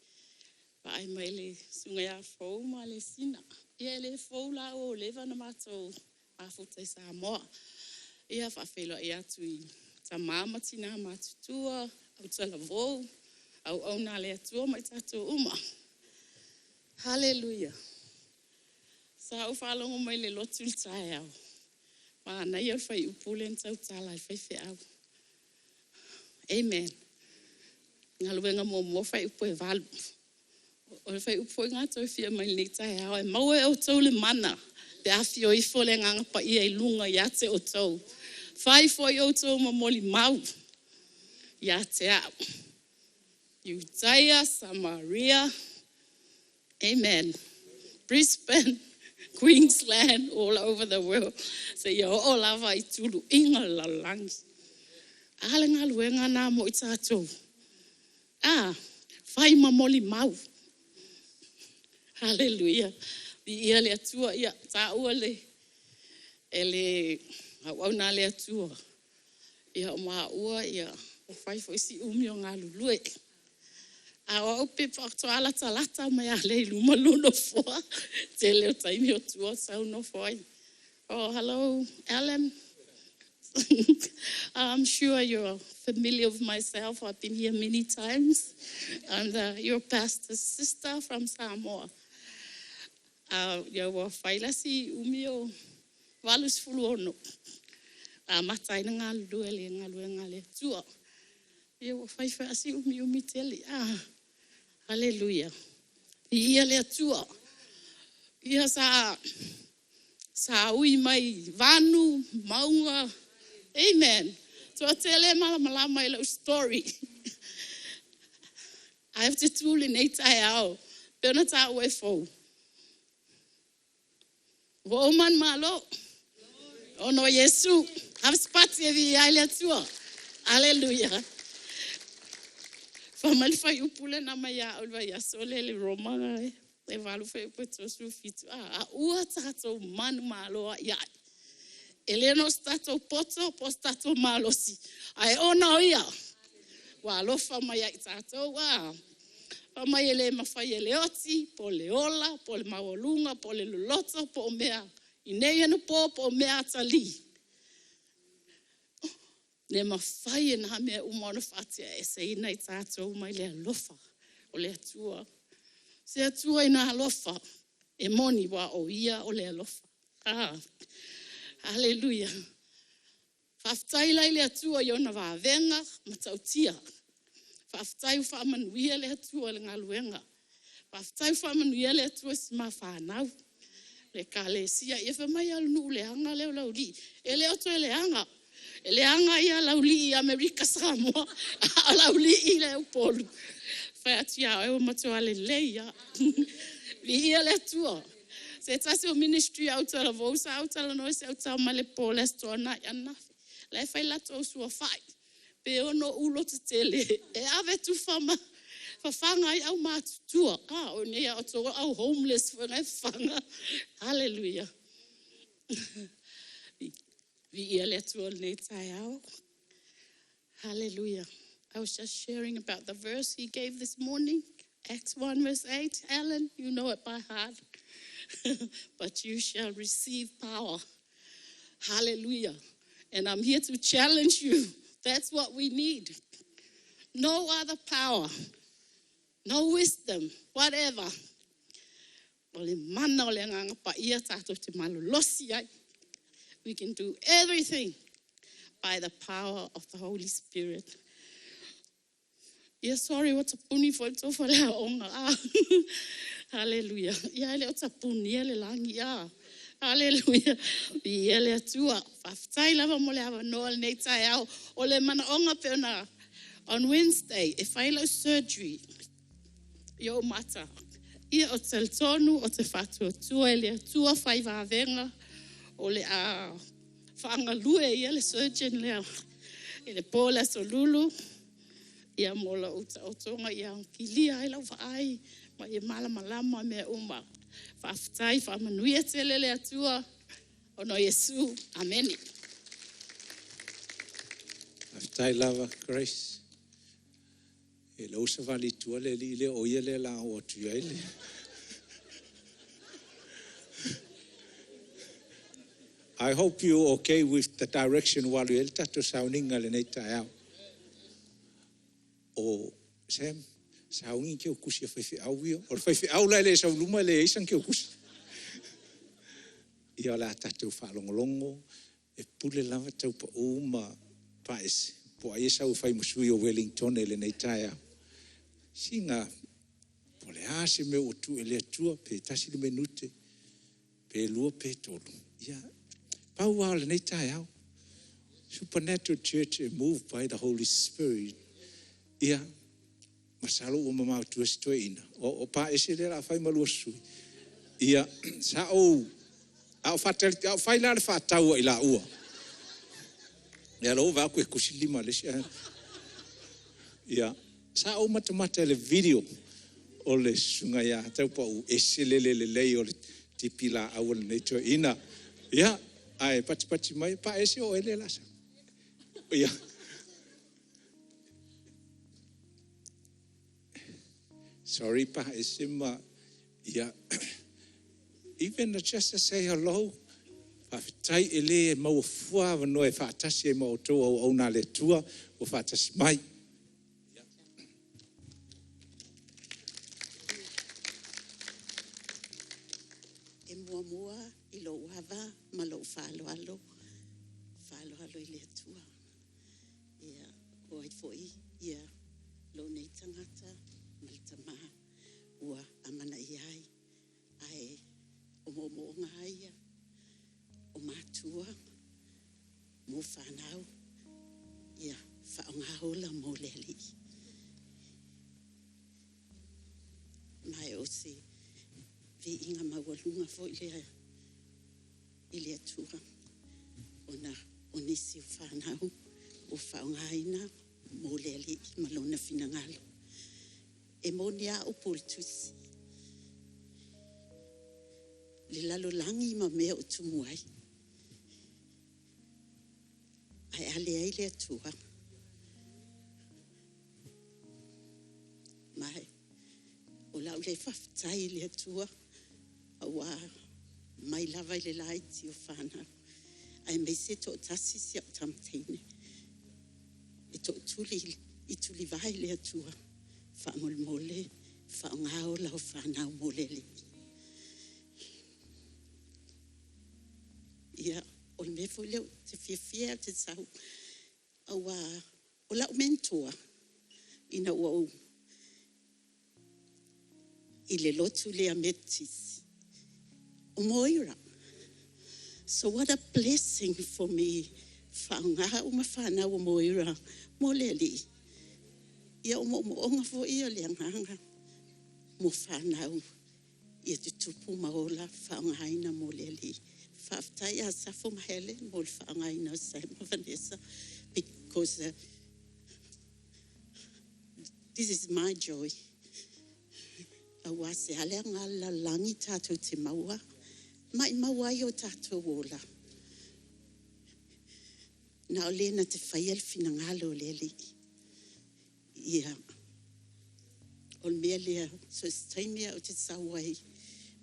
vaai mai le susuga ia Fou ma Alesina. Ia e le fou la ua leva ona matou mafuta i Samoa. Ia faafeiloai atu i tama ma tina matutua, autalavou, auauna a le Atua ma i tatou uma. Haleluia! Sa ou faalogo mai i le lotu i le taeao, manaia le fuaiupu lea na tautala e le faifeau. Amen. Galuega muamua fuaiupu e 8. O le fuaiupu foi lena toe fia mai lenei taeao, e maua e outou le mana pe a afio ifo le Agaga Paia i luga ia te outou. Fai foi outou ma molimau ia te au. Iutaia, Samaria, amen. Brisbane, Queensland, all over the world. Seia oo lava i tuluiga o le lalolagi. A le galuega lena mo i tatou. A, fai ma molimau. Haleluia. Viia le Atua. Ia, taua le, e le auauna a le Atua, ia o maua ia, ua fai foi si umi o galulue. A o au pei faatoa latalata mai lava lea i luma lou nofoa. Tele o taimi o tua sau nofo ai. Oh, hello, Alan. I'm sure you're familiar with myself. I've been here many times. I'm your pastor's sister from Samoa. Ia ua fai la si umi o 86 amata ai na galulue le galuega a le Atua. Ia ua fai foi si umiumi tele. Ah, haleluia. Viia le Atua. Ia sa ui mai vanu, mauga. Amen. Toatele e malamalama i lau story. Ae ou te tu i lenei taeao, pei ona taua e Fou. Ua ou manumalo ona o Iesu. Ave se pati e viia ai le Atua. Aleluia. Fai mai le fuaiupu lea na aumai ia au i le vaiaso lea i le Roma e 8 fuaiupu e 37, a ua tatou manumalo ai ai. E le o se tatou poto po o se tatou malosi, ae ona o Ia ua alofa mai ia i tatou. A fai mai e le mafai e le oti, po o le ola, po o le maualuga, po o le loloto, po o mea i nei onapo, po o mea atalii, le mafai e na mea uma ona faateaeseina i tatou mai le alofa o le Atua. Se Atua ina alofa, e moni, aua o Ia o le alofa. Ah, haleluia. Faafetai la i le Atua i ona vavega matautia. Faafetai ua faamanuia le Atua i le galuega. Faafetai ua faamanuia le Atua i si ma fanau, le Ekalesia. Ia fai mai lava o le nuu leaga lea o Laulii. E le o toe leaga. E leaga ia Laulii i Amerika Samoa, a o Laulii i le Upolu, fai atu ia oe ua matua lelei lava. Viia le Atua. Se tasi o ministry a Autalavou, sa ou talanoa i si au tama i le po o le Aso Toonai ananafi, la e fai latou suafai, pe ono ulo tetele e ave tufa ma Fafaga ai aumatutua. A, o nei a outou o au homeless foi na e fafaga. Hallelujah. Viia le Atua i lenei taeao. Hallelujah. I was just sharing about the verse he gave this morning. Acts 1 verse 8. Alan, you know it by heart. But you shall receive power. Hallelujah. And I'm here to challenge you. That's what we need. No other power, no wisdom, whatever. O le mana o le Agaga Paia tatou te malolosi ai. We can do everything by the power of the Holy Spirit. Ia, sorry, ua tapuni foi le tou faleaoga. Ah. Hallelujah. Ia, e le o tapunia le lagi. Ah. Hallelujah. Viia le Atua. Faafetai lava mo le avanoa i lenei taeao. O le manaoga pe ona on Wednesday e fai lau surgery i ou mata. Ia, ou te talitonu, ou te faatuatua i le Atua fai vavega o le a faagalue ia le surgeon lea i le po o le Aso Lulu. Ia mo lau taotoga ia kilia ai lau vaai ma ia malamalama mea uma. Faafetai, faamanuia tele le Atua ona o Iesu. Amene. Faafetai lava Grace. E lau savali i tua le alii lea, o ia lea o le a oo atu i ai le... I hope you okay with the direction ua alu i ai le tatou sauniga i lenei taeao. O Sam, sauni ni kiaukusi a faifeau ia. O le faifeau la e le sau i luma e leai sana kiaukusi. Ia o le a tatou faalogologo, e pule lava Taupau ma Paese, po o ai e sau e fai ma sui o Ueligitone i lenei taeao. Sina, po o le a se mea ua tuu e le Atua, pe tasi le minute, pe lua pe tolu. Ia, pau lava o lenei taeao, Supernatural Church moved by the Holy Spirit. Ia, masalo ua mamao i tua si toeaina. O Paese lea o le a fai ma lua sui. Ia, sa ou, a o faatali, a o fai la le faatau a i laua. Ia, lea ua vaai atu e tusi le lima a le isi. Ia, sa ou matamata i le video o le susuga ia Taupau, e ese le le lelei o le tipi laau a lenei toeaina. Ia, ae patipati mai, Paese o oe lea o le a sau. Ia. Sorry Paese ma, ia, even just to say hello, faafetai e le maua fua avanoa e faatasi ai ma outou auauna a le Atua ua faatasi mai. E muamua i lou ava ma lou faaaloalo, faaaloalo i le Atua. Ia, o ai foi ia lou nei tagata ma le Tama ua amanaia ai. Ae o moomooga lava ia o matua mo fanau, ia faaaoga ola mo le Alii. Ma o se viiga maualuga foi lea i le Atua, ona o nisi o fanau ua faaaogaina mo le Alii ma lona finagalo. E moni a upu o le Tusi, le lalolagi ma mea o tumu ai, ae a leai le Atua, ma o lau lea faafetai i le Atua, aua mai lava i le laiti o fanau, aemaise toatasi si au tama teine, e tootuli i tulivae i le Atua, faamolemole, faaaoga ola o fanau mo le Alii. Ia, o le mea foi lea ou te fiafia ou te sau, aua o lau mentor ina ua ou i le lotu lea Metotisi, o Moira. So what a blessing for me, faaaoga uma fanau o Moira mo le Alii. Ia o moomooga foi ia o le Agaga mo fanau, ia tutupu ma ola, faaaogaina mo le Alii. Faafetai ia Safo ma Helen mo le faaaogaina o Sam ma Vanessa, because this is my joy. Auā se a le aoga le lalolagi tatou te maua, maumau ai o tatou ola. Na o le na te faia le finagalo o le Alii. Ia, o le mea lea, so o se taimi lava ou te sau ai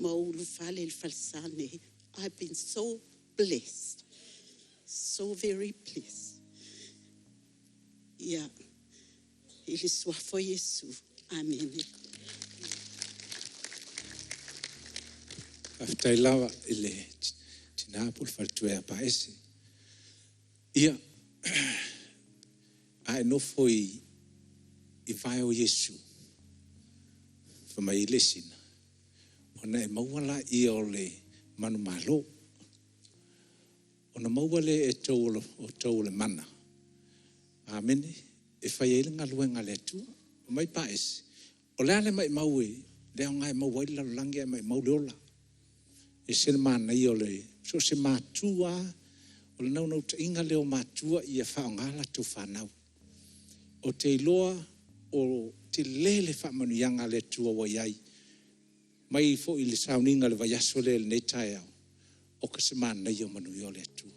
ma ou ulufale i le falesa lenei, I've been so blessed. So very blessed. Ia, i le suafa o Iesu. Amene. Faafetai lava i le tina po o le faletua ia Paese. Ia, a e nofo i vae o Iesu, fai mai ai le sina, ona e maua lea o le manumalo. Ona maua lea e outou o le mana, amene, e fai ai le galuega a le Atua. Fai mai Paese, o le a le maumau e le aoga e maua ai le lalolagi ae maumau le ola. E ese le manaia o le… so o se matua lava, o le naunautaiga lea o matua ia faaaoga a latou fanau. Ou te iloa e tele le faamanuiaga a le Atua ua i ai, mai foi i le sauniga i le vaiaso lea i lenei taeao, oka se manaia o manuia o le Atua.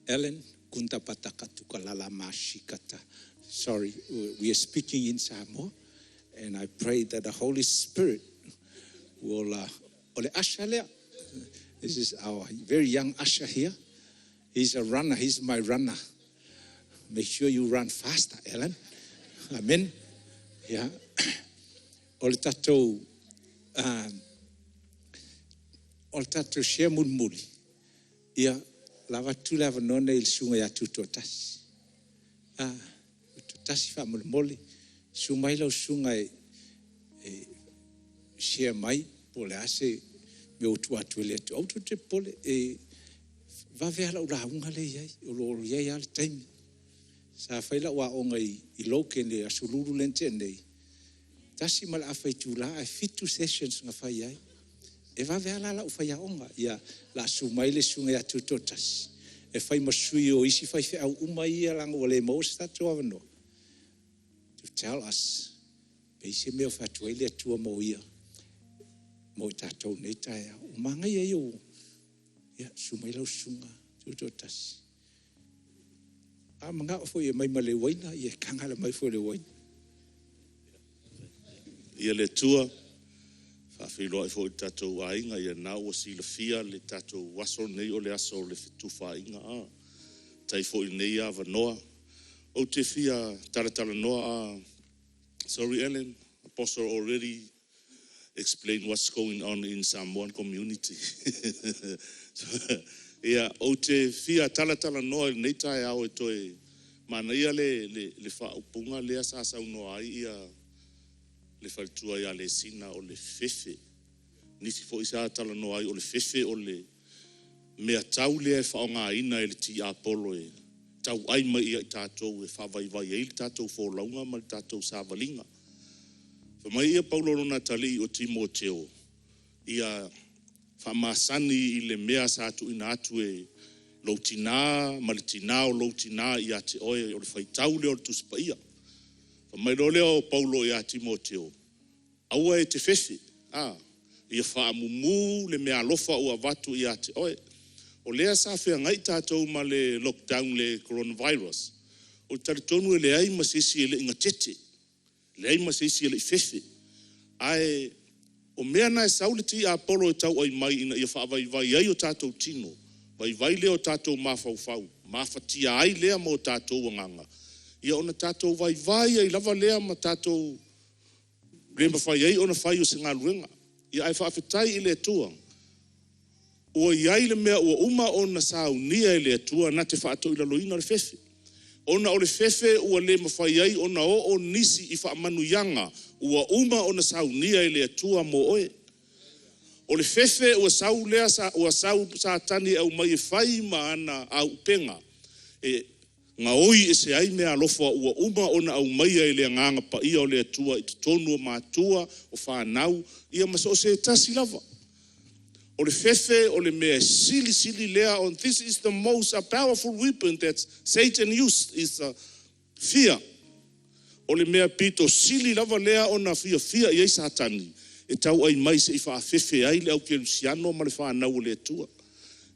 Ellen. Sorry, we are speaking in Samoa, and I pray that the Holy Spirit will. O le usher lea. This is our very young usher here. He's a runner. He's my runner. Make sure you run faster, Ellen. Amen. Yeah. O le tatou share mulimuli, ia, lava atu le avanoa lenei i le susuga ia Tutoatasi. Tutoatasi faamolemole, susu mai lau susuga e share mai po o le a se mea ua tuu atu e le Atua. Aua tou te popole, e vave lava lau lauga lea e i ai, o lo o i ai lava le taimi. Sa fai lau aoga i Logan i le Aso Lulu lea na tea nei, 1.5 itula ae 7 sessions na fai ai. E vave lava la lau faiaoga. Ia, o le a susu mai le susuga ia Tutoatasi e fai ma sui o isi faifeau uma ia leaga ua le maua so tatou avanoa, to tell us pe i ai se mea o fai atu ai le Atua mo ia, mo i tatou i lenei taeao. Ua manaia ia o… Ia, susu mai lau susuga Tutoatasi. A manao foi e aumai ma le uaina, ia e tagala mai foi i le uaina. Ia le Atua, faafeiloai foi i le tatou aiga, ia lena ua silafia le tatou aso lenei o le aso o le fetufaaiga. Faafetai foi i lenei avanoa. Ou te fia talatalanoa, sorry Ellen, Apostle already explained what's going on in Samoan community. Ia, ou te fia talatalanoa i lenei taeao e toe manaia le faaupuga lea sa saunoa ai ia le faletua ia Lesina o le fefe. Nisi foi sa talanoa ai o le fefe o le meatau lea e faaaogaina e le tiapolo e tauai mai ia i tatou e faavaivai ai le tatou folauga ma le tatou savaliga. Fai mai ia Paulo i lona atalii o Timoteo, ia faamasani i le mea sa tuuina atu e lou tina ma le tina o lou tina ia te oe, o le faitau lea o le Tusi Paia. Fai mai loa lea o Paulo ia Timoteo, aua e te fefe, ia faamumu le meaalofa ua avatu ia te oe. O lea sa feagai tatou ma le lockdown i le coronavirus, ou te talitonu e leai ma se isi e le i gatete, leai ma se isi e le i fefe. Ae o mea na e sau le tiapolo e tauai mai ina ia faavaivai ai o tatou tino, vaivai lea o tatou mafaufau, mafatia ai lea ma o tatou agaga, ia ona tatou vaivai ai lava lea ma tatou le mafai ai ona fai o se galuega. Ia ae faafetai i le Atua, ua i ai le mea ua uma ona saunia e le Atua na te faatoilaloina le fefe. Ona o le fefe ua le mafai ai ona oo nisi i faamanuiaga ua uma ona saunia e le Atua mo oe. O le fefe ua sau lea, ua sau Satani e aumai e fai ma ana aupega e gaoi ese ai meaalofa ua uma ona aumaia e le Agaga Paia o le Atua i totonu o matua, o fanau, ia ma so o se tasi lava. O le fefe o le mea silisili lea on this is the most powerful weapon that Satan used is fear. O le mea pito sili lava lea ona fiafia i ai Satani e tauai mai se i faafefe ai le aukerisiano ma le fanau a le Atua.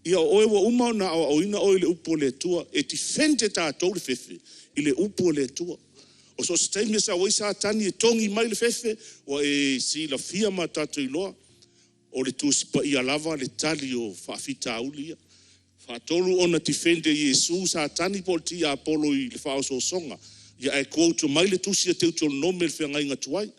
Ia o oe ua uma ona aoaoina oe i le upu a le Atua, e defend e tatou le fefe i le upu a le Atua. O so o se taimi e sau ai Satani e togi mai le fefe, ua e silafia ma tatou iloa, o le Tusi Paia lava le tali o faafitauli ia. E faatolu ona defend e Iesu Satani po o le tiapolo i le faaosoosoga, ae quote mai le tusi a Teutonome i le feagaiga tuai.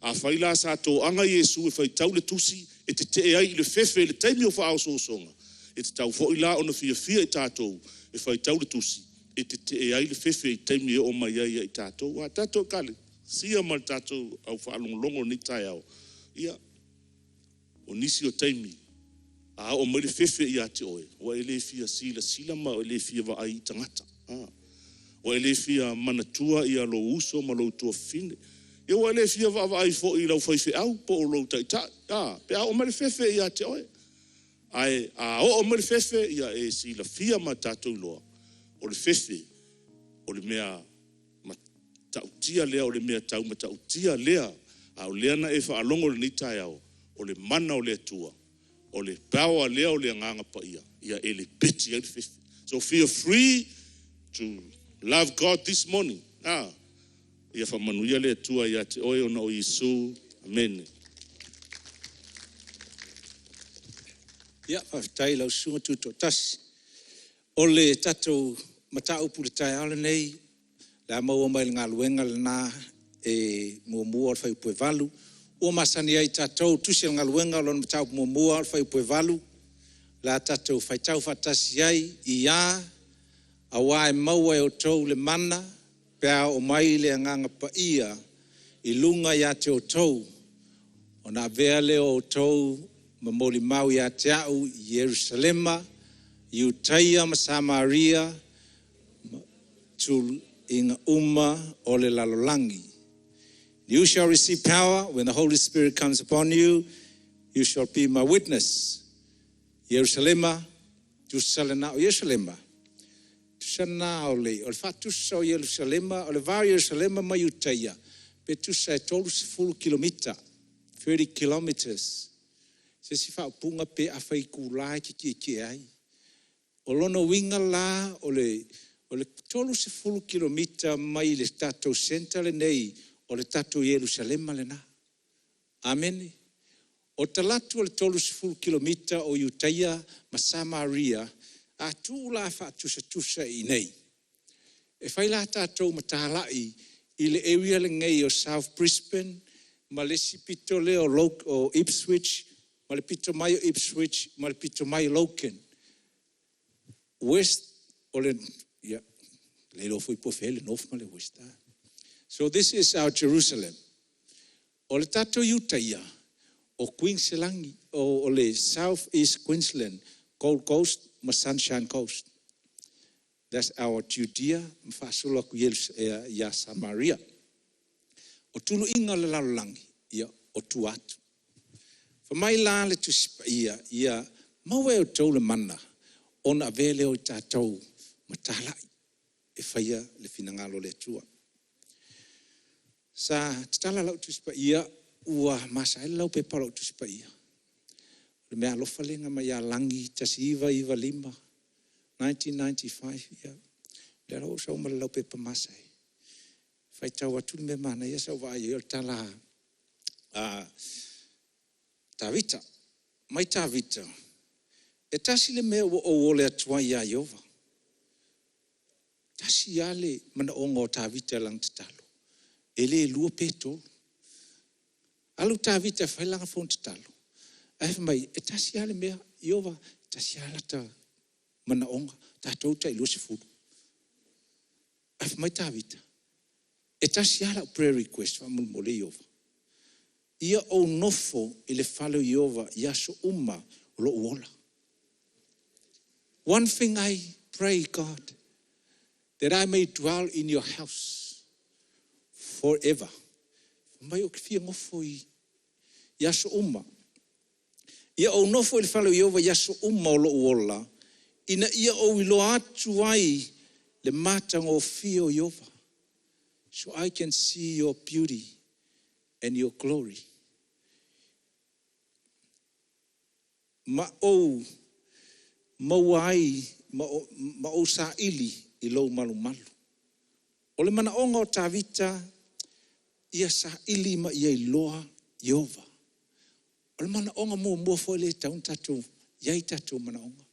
Afai la sa toaga Iesu e faitau le tusi e tetee ai i le fefe i le taimi o faaosoosoga, e tatau foi la ona fiafia i tatou e faitau le tusi e tetee ai le fefe i taimi e oo mai ai ia i tatou. A tatou ekalesia ma le tatou au faalogologo i lenei taeao, ia, o nisi o taimi, a oo mai le fefe ia te oe, ua e le fia silasila ma e le fia vaai i tagata. Ua e le fia manatua ia lou uso ma lou tuafafine. Ia ua e le fia vaavaai foi i lau faifeau po o lou taitai, pe a oo mai le fefe ia te oe. Ae a oo mai le fefe, ia e silafia ma tatou iloa, o le fefe, o le mea matautia lea, o le mea tau matautia lea, a o lea na e faalogo i lenei taeao, o le mana o le Atua, o le power lea o le Agaga Paia, ia e lepeti ai le fefe. So feel free to love God this morning. Ia faamanuia le Atua ia te oe ona o Iesu. Amene. Ia, faafetai i lau Susuga Tutoatasi. O le tatou mataupu i le taeao lenei, o le a maua mai i le galuega lena e 1 i le fuaiupu e 8. Ua masani ai tatou i le Tusi o Galuega lona mataupu muamua fuaiupu e 8, o le a tatou faitau faatasi ai i a, aua e maua e outou le mana pe a oo mai le Agaga Paia i luga ia te outou, ona avea lea o outou ma molimau ia te au i Ierusalema, Iutaia ma Samaria, ma tuluiga uma o le lalolagi. You shall receive power when the Holy Spirit comes upon you. You shall be my witness. Ierusalema, tusa lena o Ierusalema. Tusa lena o le faatusa o Ierusalema, o le va o Ierusalema ma Iutaia, pe tusa e 30 kilomita, 30 kilometers. Se isi faaupuga pe afa itula e te tietie ai. O lona uiga la o le 30 kilomita mai le tatou center lenei, o le tatou Ierusalema lena. Amene. O talaatu o le 30 kilomita o Iutaia ma Samaria, a tuu la faatusatusa i inei, e fai la tatou ma talai i le area lenei o South Brisbane ma le isi pito lea o Ipswich, ma le pito mai o Ipswich ma le pito mai o Logan. West, o le, ia, le iloa foi po o fea le North ma le West. So this is our Jerusalem. O le tatou Iutaia, o Queensland, o le South East Queensland, Gold Coast ma Sunshine Coast. That's our Judea, ma faasolo atu ia Samaria. O tuluiga o le lalolagi, ia, o tua atu. Fai mai la le Tusi Paia, ia maua e outou le mana, ona avea lea o tatou ma talai e faia le finagalo o le Atua. Sa tatala lau Tusi Paia, ua masa ai le laupepa o lau Tusi Paia. O le meaalofa lea na mai ia Lagi 1995, 1995, ia. Lea la ua ou sau ma le laupepa masa ai. Faitau atu le mea manaia sa ou vaai ai o le tala a Tavita. Mai Tavita, e tasi le mea ua ou ole atu ai ia Ieova. Tasi lava le manaoga o Tavita i lana tatalo. E le lua pe tolu. Alu Tavita e fai lana fono tatalo, ae fai mai, e tasi lava le mea, Ieova, e tasi lava lata manaoga, tatou tai 20. Ae fai mai Tavita, e tasi lava lau prayer request faamolemole Ieova, ia ou nofo i le fale o Ieova i aso uma o lou ola. One thing I pray, God, that I may dwell in your house forever. Fai mai ou te fia nofo i aso uma. Ia ou nofo i le fale o Ieova i aso uma o lou ola, ina ia ou iloa atu ai le matagofie o Ieova. So I can see your beauty and your glory. Ma ou maua ai ma ou saili i lou malumalu. O le manaoga o Tavita, ia saili ma ia iloa Ieova. O le manaoga muamua foi lea e tatau ona tatou i ai tatou manaoga.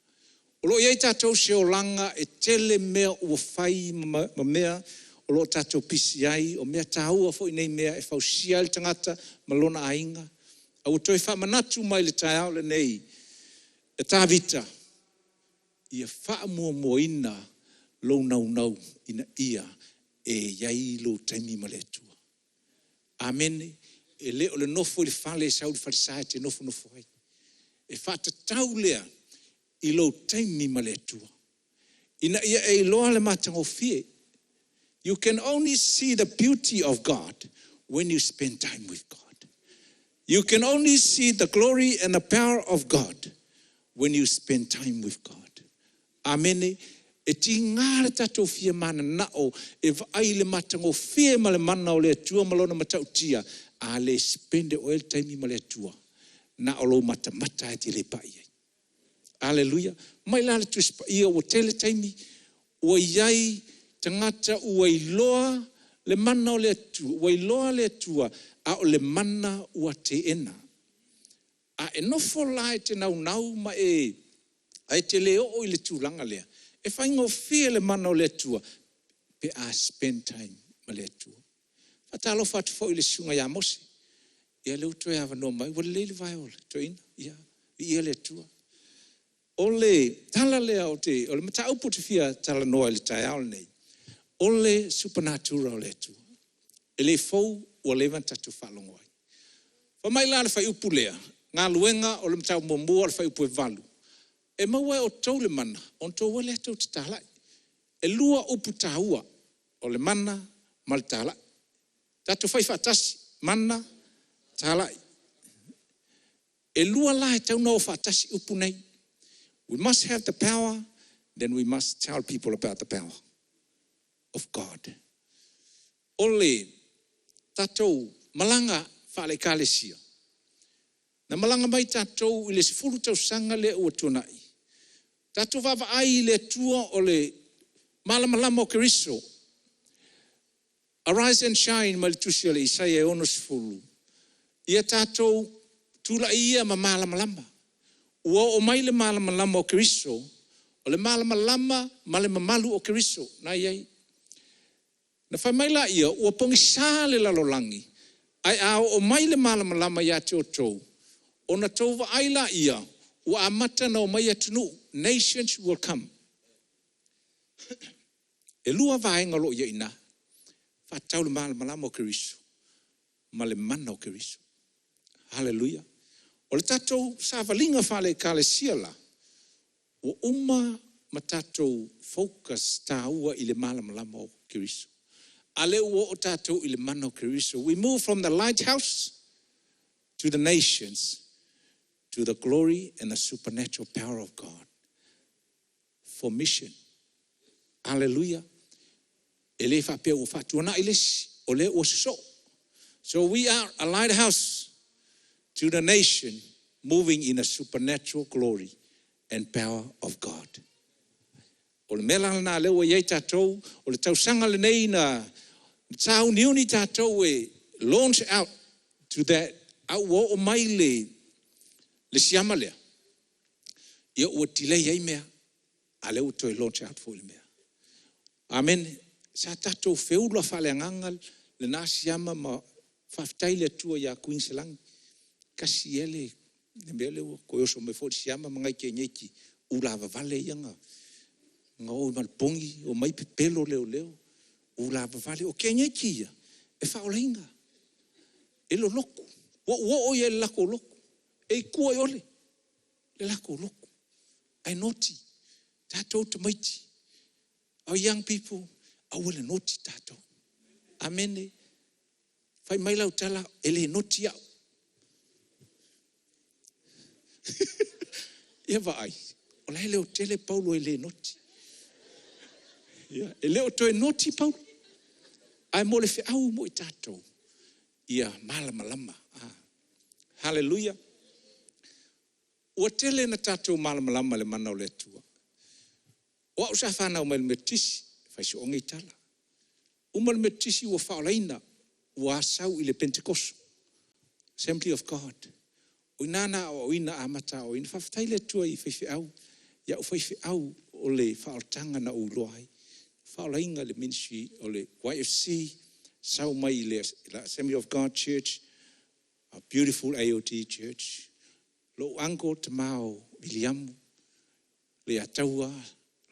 O lo o i ai tatou i se olaga e tele mea ua fai ma mea o lo o tatou pisi ai, o mea taua foi nei mea e fausia ai le tagata ma lona aiga. A ua toe faamanatu mai i le taeao lenei e Tavita, ia faamuamuaina lou naunau ina ia e i ai lou taimi ma le Atua. Amene. E le o le nofo i le fale, sau i le falesa e te nofonofo ai. E faatatau lea i lou taimi ma le Atua, ina ia e iloa le matagofie. You can only see the beauty of God when you spend time with God. You can only see the glory and the power of God when you spend time with God. Amene. E tiga le tatou fia mananao e vaai i le matagofie ma le mana o le Atua ma lona matautia, a le spend e oe le taimi ma le Atua, na o lou matamata lava e te le pai i ai. Aleluia. Mai la le Tusi Paia ua tele taimi ua i ai tagata ua iloa le mana o le Atua, ua iloa le Atua, a o le mana ua teena. A e nofo la e te naunau ma e ae te le oo i le tulaga lea, e faigofie le mana o le Atua pe a spend time ma le Atua. Faatalofa atu foi i le susuga ia Mose. Ia lea ua toe avanoa mai, ua lelei le vae o le toeaina. Ia, viia le Atua. O le tala lea o le mataupu ou te fia talanoa i le taeao lenei, o le supernatural o le Atua. E le fou, ua leva ona tatou faalogo ai. Fai mai la le fuaiupu lea, Galuega o le Mataupu muamua i le fuaiupu e 8, e maua e outou le mana, ona outou o lea tou tatala i. E lua upu taua, o le mana ma le talai. Tatou fai faatasi, mana, talai. E lua la e tatau ona o faatasi upu nei. We must have the power, then we must tell people about the power of God. O le tatou malaga faale-ekalesia, na malaga mai tatou i le 10 tausaga lea ua tuanai, tatou vaavaai i le Atua o le malamalama o Keriso. Arise and shine mai le tusi a le Isaia e 60, ia tatou tulai ia ma malamalama. Ua oo mai le malamalama o Keriso, o le malamalama ma le mamalu o Keriso na i ai. Na fai mai laia, ua pogisa le lalolagi, ae a oo mai le malamalama ia te outou, ona outou vaai laia, ua amata ona omai atunuu. Nations will come. E lua vaega o lo o i ai i ina, faatatau i le malamalama o Keriso ma le mana o Keriso. Haleluia. O le tatou savaliga faale-ekalesia la, ua uma ma tatou focus taua i le malamalama o Keriso. A lea ua oo tatou i le mana o Keriso. We move from the lighthouse to the nations, to the glory and the supernatural power of God for mission. Hallelujah. E le faapea ua faatuanai le isi, o lea ua sosoo. So we are a lighthouse to the nation moving in a supernatural glory and power of God. O le mea la lena lea ua i ai tatou, o le tausaga lenei na sauniuni tatou e launch out to that, a ua oo mai le siama lea, ia ua delay ai mea, a lea ua toe launch out foi le mea. Amene. Sa tatou feula faaleagaga lena siama ma faafetai i le Atua ia Kuiniselani. Tasi ia le mea lea ua toe oso mai foi le siama ma nai teineiti ulavavale ia na o ma le pogi, omai pepelo leoleo, ulavavale. O teineiti ia, e faaolaina, e lolotu. Ua ou oo i ai i le latou lotu. E i tua i Ole le latou lotu. Ae noti. Tatou tamaiti, our young people, aua le noti tatou. Amene. Fai mai lau tala, e le noti au. Ia vaai, o la e leotele Paulo e le noti. Ia, e le o toe noti Paulo. Ae mo le feau mo i tatou, ia malamalama. Hallelujah. Ua tele na tatou malamalama i le mana o le Atua. O au sa fanau mai i le Metotisi, fai soo nei tala. Uma le Metotisi ua faaolaina, ua sau i le Penetekoso, Assembly of God. O i ina na aoaoina, amata aoaoina. Faafetai i le Atua i faifeau, i au faifeau o le faaolataga na ou iloa ai. Faaolaina i le ministry o le YFC, sau mai i le Assembly of God Church, a beautiful AOG Church. Lou uncle, tama o Viliamu, Leiataua,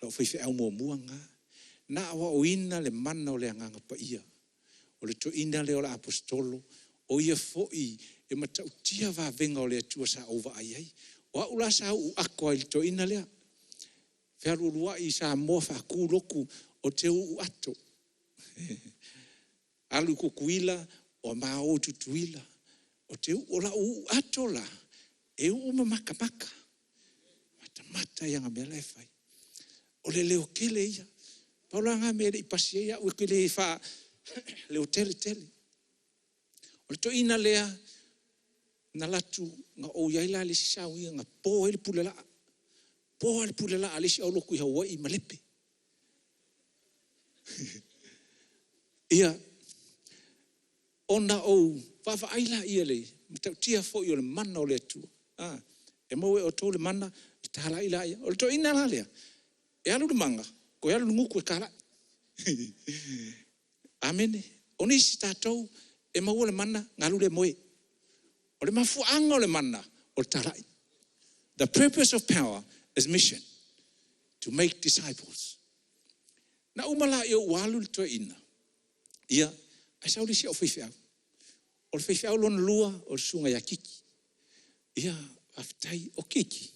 lou faifeau muamua lena. Na aoaoina le mana o le Agaga Paia. O le toeaina lea o le Aposetolo, o ia foi e matautia vavega o le Atua sa ou vaai ai. O au la sa uu ato ai i le toeaina lea. Fealualuai i Samoa faatu lotu, ou te uu ato. Alu i Tutuila, ma o i Tutuila. O lau uu ato la, e uu ma matamata, matamata i ana mea la e fai. O le leotele ia. Pau la lena mea e le i pasi ai au, ou te le leotele tele. O le toeaina lea, na alu atu, na ou i ai la i le isi sauniga na po ai le pule laa. Po le pule laa a le isi aulotu i Hawaii i Malepe. Ia, ona ou vaavaai lea i le matautia foi o le mana o le Atua. E maua e outou le mana, ona talai laia. O le toeaina la lea, e alu le maga, toe alu le gutu e talai. Amene. O nisi tatou, e maua le mana, ona alu lea moe. O le mafuaaga o le mana, o le talai. The purpose of power is mission. To make disciples. Na uma lea ua alu le toeaina, ia, ae sau le isi au faifeau. O le faifeau lona lua, o le susuga ia Kiki. Ia, faafetai. O Kiki,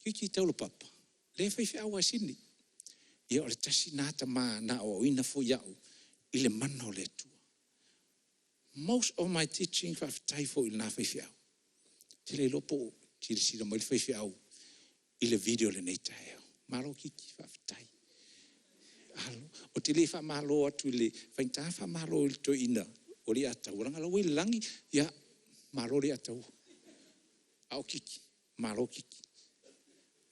Kiki Taulapapa, lea e faifeau lava i Sini. Ia, o le tasi lena tama na aoaoina foi au i le mana o le Atua. Most of my teaching, faafetai foi i lena faifeau. Ou te le iloa po o silasila mai le faifeau i le video i lenei taeao. Malo Kiki, faafetai. Ou te le faamalo atu i le faigata faamalo i le toeaina o Leiataua, leaga o la ua i le lagi, ia malo Leiataua. A o Kiki, malo Kiki.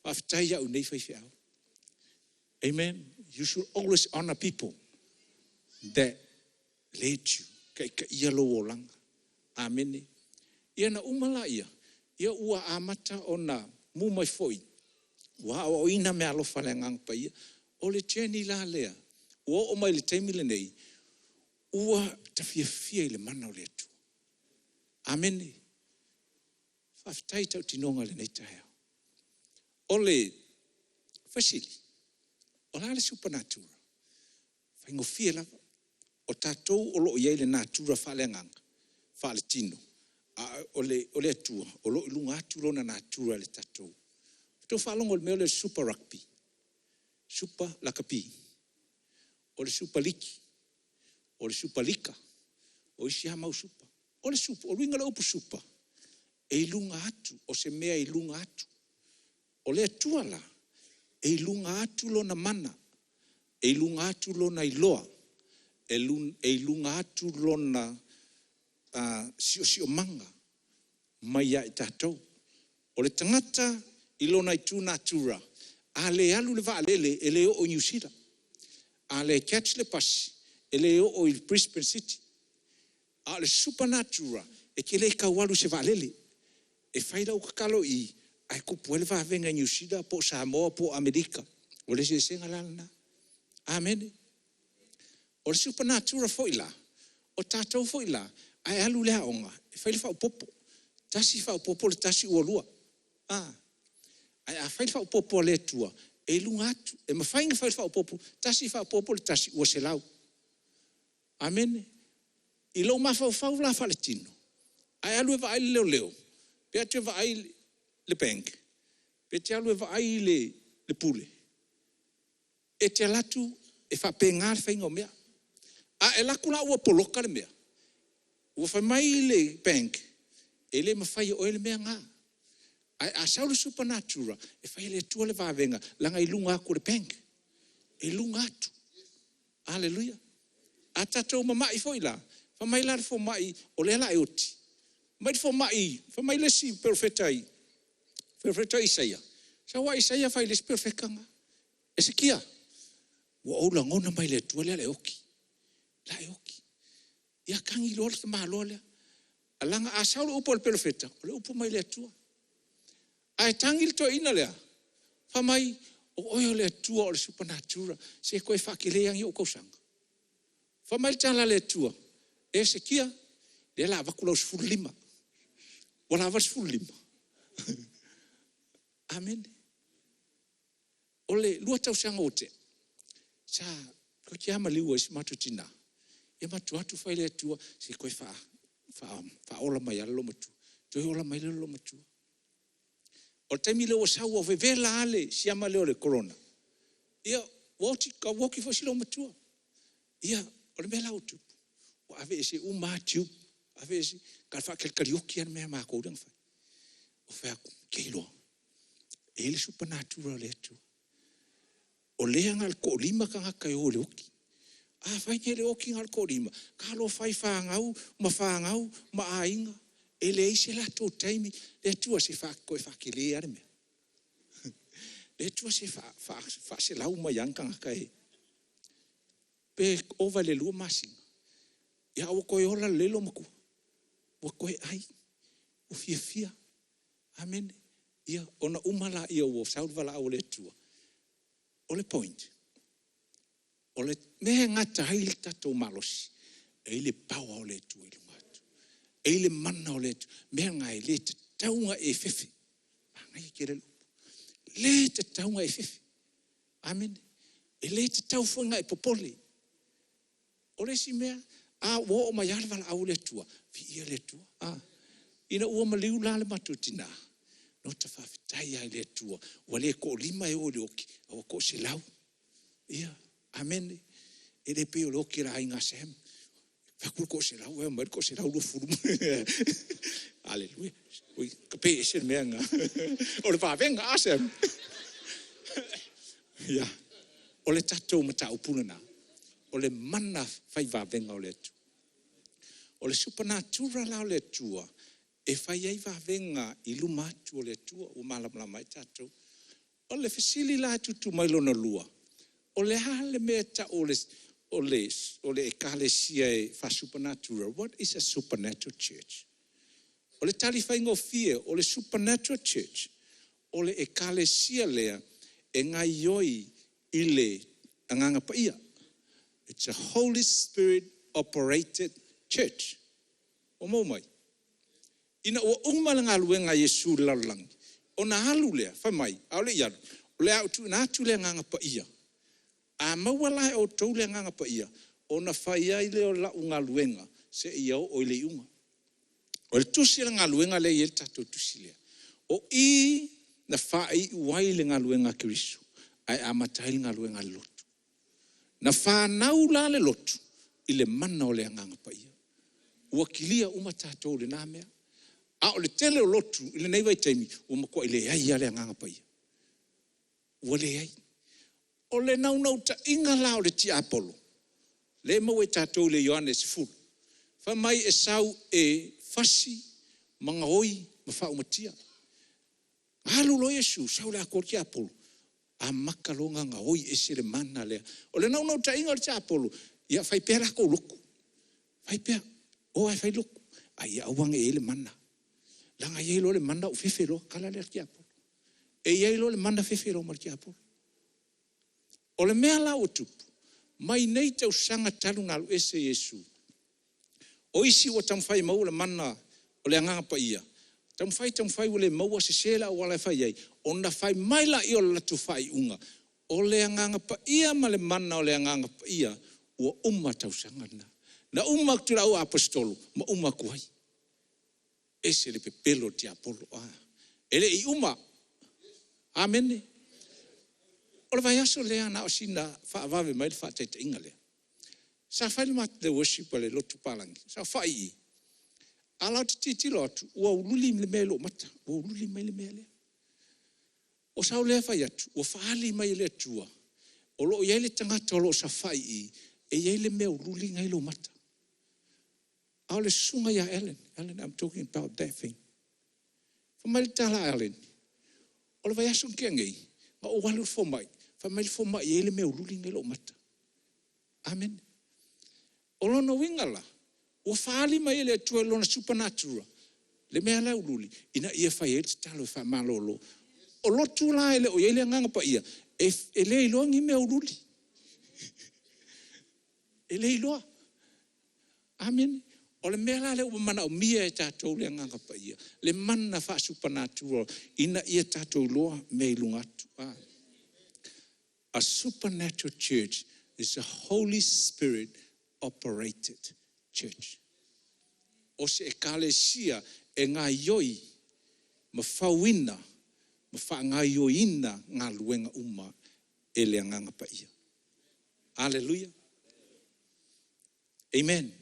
Faafetai i au nei faifeau. Amen. You should always honor people that lead you. Taitaia lou olaga. Amene. Ia na uma laia, ia ua amata ona mu mai foi, ua aoaoina meaalofa a le Agaga Paia. O le journey la lea, ua oo mai i le taimi lenei, ua ta fiafia i le mana o le Atua. Amene. Faafetai i tautinoga i lenei taeao. O le fesili, o le a le supernatural? E faigofie lava. O tatou o lo o i ai le natura faale-agaga, faale-tino, a o le Atua, o lo o i luga atu lona natura i le tatou. Ua outou faalogo i le mea lea o le super rugby? Super lakapi, o le super liki, o le super lika, o isi lava mau super. O le uiga o le upu super, e i luga atu, o se mea e i luga atu. O le Atua la, e i luga atu lona mana, e i luga atu lona iloa, e i luga atu lona siosiomaga mai ia i tatou. O le tagata i lona itu natura, a le alu i le vaalele, e le oo i Niu Sila. A le catch le pasi, e le oo i Brisbane City. A o le supernatural, e te le tau alu i se vaalele. E fai lau tatalo i i, ae tupu ai le vavega i Niu Sila po o Samoa po o Amerika. O le eseesega la lena. Amene. O le supernatural foi la, o tatou foi la, a e alu i le aoga, e fai le faaopoopo. Tasi faaopoopo le tasi ua lua. Ae a fai le faaopoopo a le Atua, e i luga atu. E mafai ona fai le faaopoopo, tasi faaopoopo le tasi ua 100. Amene. I lou mafaufau la faaletino, a e alu e vaai le leoleo, pe e te vaai le bank, pe te alu e vaai le pule, e te alu atu e faapena le faiga o mea. A e alu atu la ua poloka le mea, ua fai mai le bank, e le mafai e oe le mea lena. Ae a sau le supernatural, e fai e le Atua le vavega, leaga e i luga atu o le bank. E i luga atu. Aleluia. A tatou mama'i foi la, fai mai la le fomai, o lea o le a e oti. Fai mai le fomai, fai mai le isi perofeta i, perofeta o Isaia, sau a Isaia fai i le isi perofeta lena, Esekia, ua ou lagona mai e le Atua lea o le a e oti. O le a e oti. Ia tagi loa le tamaloa lea. Leaga a sau le upu a le perofeta, o le upu mai le Atua. Ae tagi le toeaina lea, fai mai, o oe o le Atua o le supernatural, se toe faatele lava ni ou tausaga. Fai mai le tala a le Atua, Hesekia, o lea o le a avatu lau 15. Ua lava le 15? Amene. O le 2 tausaga ua tea, sa toeitiiti lava maliu ai si o matou tina. Ia matou o atu fai i le Atua, se i toe faaola mai lava le loomatua. Toe ola mai lea o le loomatua. O le taimi lea ua sau ua vevela lava le siama lea o le Corona, ia, ua oti foi si loomatua. Ia, o le mea la ua tupu, ua aveese uma lava tube, aveese, na o le faatalitali oti lava le mea a matou lea na fai. Ou fai atu, ou te iloa, e i ai le supernatural a le Atua. O lea na o le toalima tagata e o i le oti. Afai e le oti na o le toalima, talofa e i fanau ma fanau ma aiga, e leai se latou taimi. Le Atua, se toe faatele lava le mea. Le Atua, se faaselau mai lava ni tagata e… pe ova i le 2 masina, ae ua toe ola lelei le loomatua. Ua toe ai, ua fiafia. Amene. Ia, ona uma lea ua sau le valaau a le Atua. O le point, o le mea e gata ai le tatou malosi, e i ai le power o le Atua i luga atu. E i ai le mana o le Atua. O le mea lena e le tatau ona e fefe. Manaia tele le upu. E le tatau ona e fefe. Amene. E le tatau foi ona e popole. O le isi mea, a ua oo mai lava le valaau a le Atua, viia le Atua. Ina ua maliu la le matou tina, na ota faafetai lava i le Atua, ua le toalima e o i le oti, ae ua toaselau. Ia, amene. E le pei o le oti a le aiga Sam, fai atu le toaselau ae omai le toaselau20. Aleluia. Oi, tape ese le mea lena. O le vavega a Sam? Ia, o le tatou mataupu lena, o le mana fai vavega o le Atua. O le supernatural la o le Atua, e fai ai vavega i luma atu o le Atua ua malamalama ai tatou. O le fesili la e tupu mai lona lua, o le a le mea e tau o le ekalesia e faa-supernatural? What is a supernatural church? O le tali faigofie, o le supernatural church, o le ekalesia lea e gaioi i le Agaga Paia. It's a Holy Spirit operated church. Ua maua mai? Ina ua uma le galuega a Iesu i le lalolagi, ona alu lea, fai mai, a o le i alu, o le a ou tuuina atu le Agaga Paia. A maua la e outou le Agaga Paia, ona fai ai lea o lau galuega seia oo i le iuga. O le tusi o le galuega lea e i ai le tatou tusi lea, o i na faaiu ai le galuega a Keriso ae amata ai le galuega a le lotu. Na fanau la le lotu i le mana o le Agaga Paia. Ua kilia uma tatou i lena mea. A o le tele o lotu i lenei vaitaimi, ua matuai leai lava le Agaga Paia. Ua leai. O le naunautaiga la o le tiapolo, lea e maua ia tatou i le Ioane 10, fai mai e sau e fasi ma gaoi ma faaumatia. Alu loa Iesu, sau le atoa le tiapolo, amata loa ona gaoi ese le mana lea. O le naunautaiga o le tiapolo, ia fai pea latou lotu. Fai pea, o lava e fai lotu, ae ia aua ne i i ai le mana. Leaga e i ai loa le mana ou fefe loa. O le tala lea a le tiapolo. E i ai loa le mana fefe loa ma le tiapolo. O le mea la ua tupu, mai nei tausaga talu ona alu ese Iesu, o isi ua taumafai e maua le mana o le Agaga Paia, taumafai taumafai ua le maua, sese le auala e fai ai, ona fai mai lea o le latou faaiuga, o le Agaga Paia ma le mana o le Agaga Paia, ua uma tausaga na. Na uma atu i le auaposeitolo ma uma atu ai. E ese le pepelo o le tiapolo. E le i uma. Amene. O le vaiaso lea na o sina faavave mai le faataitaiga lea. Sa fai le worship a le lotu palagi, saofai i i, ae ou te tilotilo atu ua uliuli le mea i lou mata, ua uliuli mai le mea lea. Ou sau lea fai atu, ua faaali mai e le Atua, o lo o i ai le tagata o lo o saofai i i, E iai le mea ululi na i lou mata. A o le susuga ia Ellen, Ellen, I'm talking about that thing. Fai mai le tala a Ellen, o le vaiaso na tea nei, na ou alu i le fomai, fai mai le fomai e i ai le mea ululi na i lou mata. Amene. O lona uiga la, ua faaali mai e le Atua i Lona supernatural le mea la e ululi, ina ia fai ai le tatalo e faamalolo. O lotu la e le o i ai le Agaga Paia, e le iloa ni mea ululi. E le iloa. Amene. O le mea la lea ua manaomia e tatou le Agaga Paia, le mana faasupanatura ina ia tatou iloa mea i luga atu. A supernatural church is a Holy Spirit operated church. O se ekalesia e gaioi ma fauina ma faagaioiina galuega uma e le Agaga Paia. Aleluia. Amen.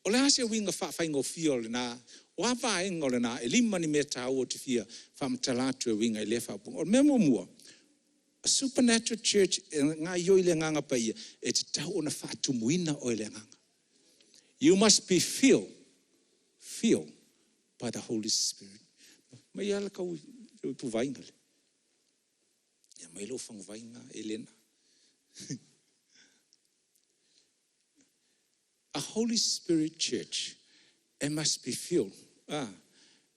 O le a se uiga faafaigofie o lena? O a vaega o lena? E 5 ni mea taua ou te fia faamatala atu e uiga i lea faaupuga. O le mea muamua, a supernatural church e gaioi i le Agaga Paia, e tatau ona faatumuina oe e le Agaga. You must be filled by the Holy Spirit. Mai ala kau ipu vainga le. Ia mai lou faguvai na, Elena. A Holy Spirit church, it must be filled.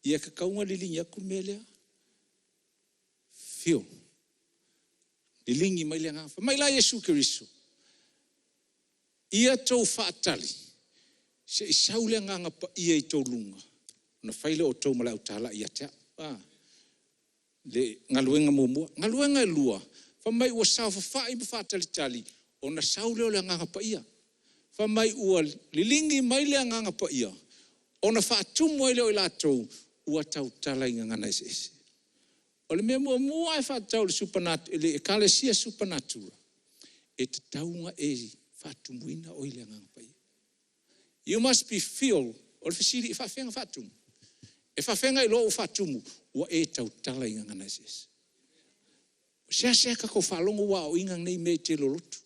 Ia tatau ona liligi atu le mea lea. Fill. Liligi mai le Agaga. Fai mai la Iesu Keriso, ia tou faatali, se i sau le Agaga Paia i tou luga, ona fai lea o outou ma le autalai ia te au. Le galuega muamua. Galuega e lua, fai mai ua saofafai ma faatalitali, ona sau lea o le Agaga Paia. Fai mai ua liligi mai le Agaga Paia, ona faatumu ai lea o i latou, ua tautala i gagana eseese. O le mea muamua e faatatau i le ekalesia supernatural, e tatau ona e faatumuina oe i le Agaga Paia. You must be filled. O le fesili, e faafefea ona faatumu? E faafefea ona iloa ua faatumu? Ua e tautala i gagana eseese. Seasea tatou faalogo ua aoaoina nei mea i tele o lotu.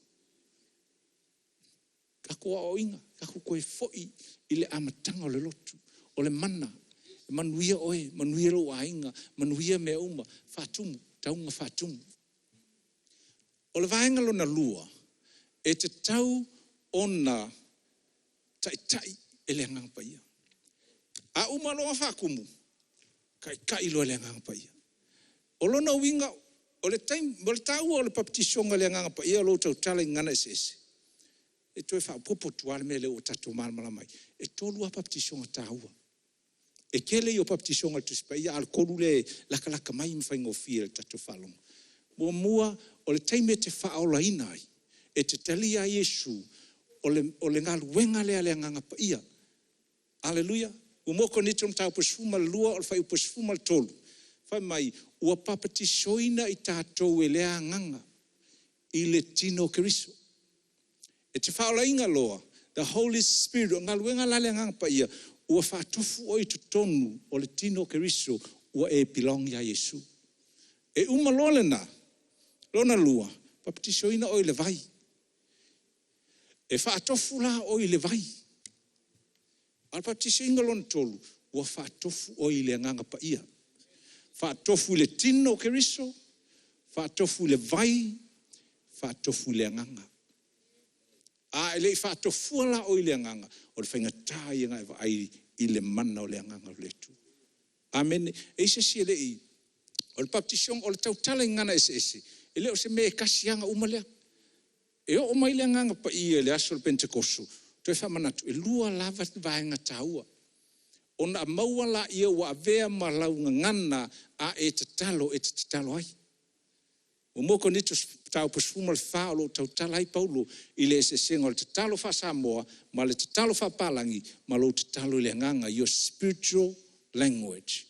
Tatou aoaoina, tatou toe foi i le amataga o le lotu. O le mana, e manuia oe, manuia lou aiga, manuia mea uma. Faatumu, tau ina faatumu. O le vaega lona lua, e tatau ona taitai e le Agaga Paia. A uma loa ona faatumu, taitai loa e le Agaga Paia. O lona uiga, o le taua o le papatisoga i le Agaga Paia o lou tautala i gagana eseese, e toe faaopoopo atu lava le mea lea ua tatou malamalama ai. E 3 lava papatisoga taua. E tele ia o papatisoga a le Tusi Paia, a o le 3 lea e latalata mai ma faigofie i le tatou faalogo. Muamua, o le taimi e te faaolaina ai, e te talia ai Iesu, o le galuega lea a le Agaga Paia. Aleluia. 1 Korinito 12, o le fuaiupu e 13, fai mai, ua papatisoina i tatou e lea Agaga i le tino o Keriso. E te faaolaina loa, the Holy Spirit, o le galuega la a le Agaga Paia, ua faatofu oe i totonu o le tino o Keriso, ua e belong ia Iesu. E uma loa lena, lona lua, papatisoina oe i le vai. E faatofu la oe i le vai. A o le papatisoina lona tolu, ua faatofu oe i le Agaga Paia. Faatofu i le tino o Keriso, faatofu i le vai, faatofu i le Agaga. A e le i faatofua la oe i le Agaga, o le faigata ia ona e vaai i le mana o le Agaga o le Atua. Amene. E i ai se isi e le i… O le papatisoga, o le tautala i gagana eseese, e le o se mea e tasi lava ona uma lea. E oo mai le Agaga Paia i le aso o le Penetekoso, toe faamanatu, e 2 lava vaega taua. Ona maua lea ua avea ma lau gagana a e tatalo e te tatalo ai. 1 Korinito 14, o lo o tautala ai Paulo i le eseesega o le tatalo faa-Samoa ma le tatalo faapapalagi ma lou tatalo i le agaga, your spiritual language.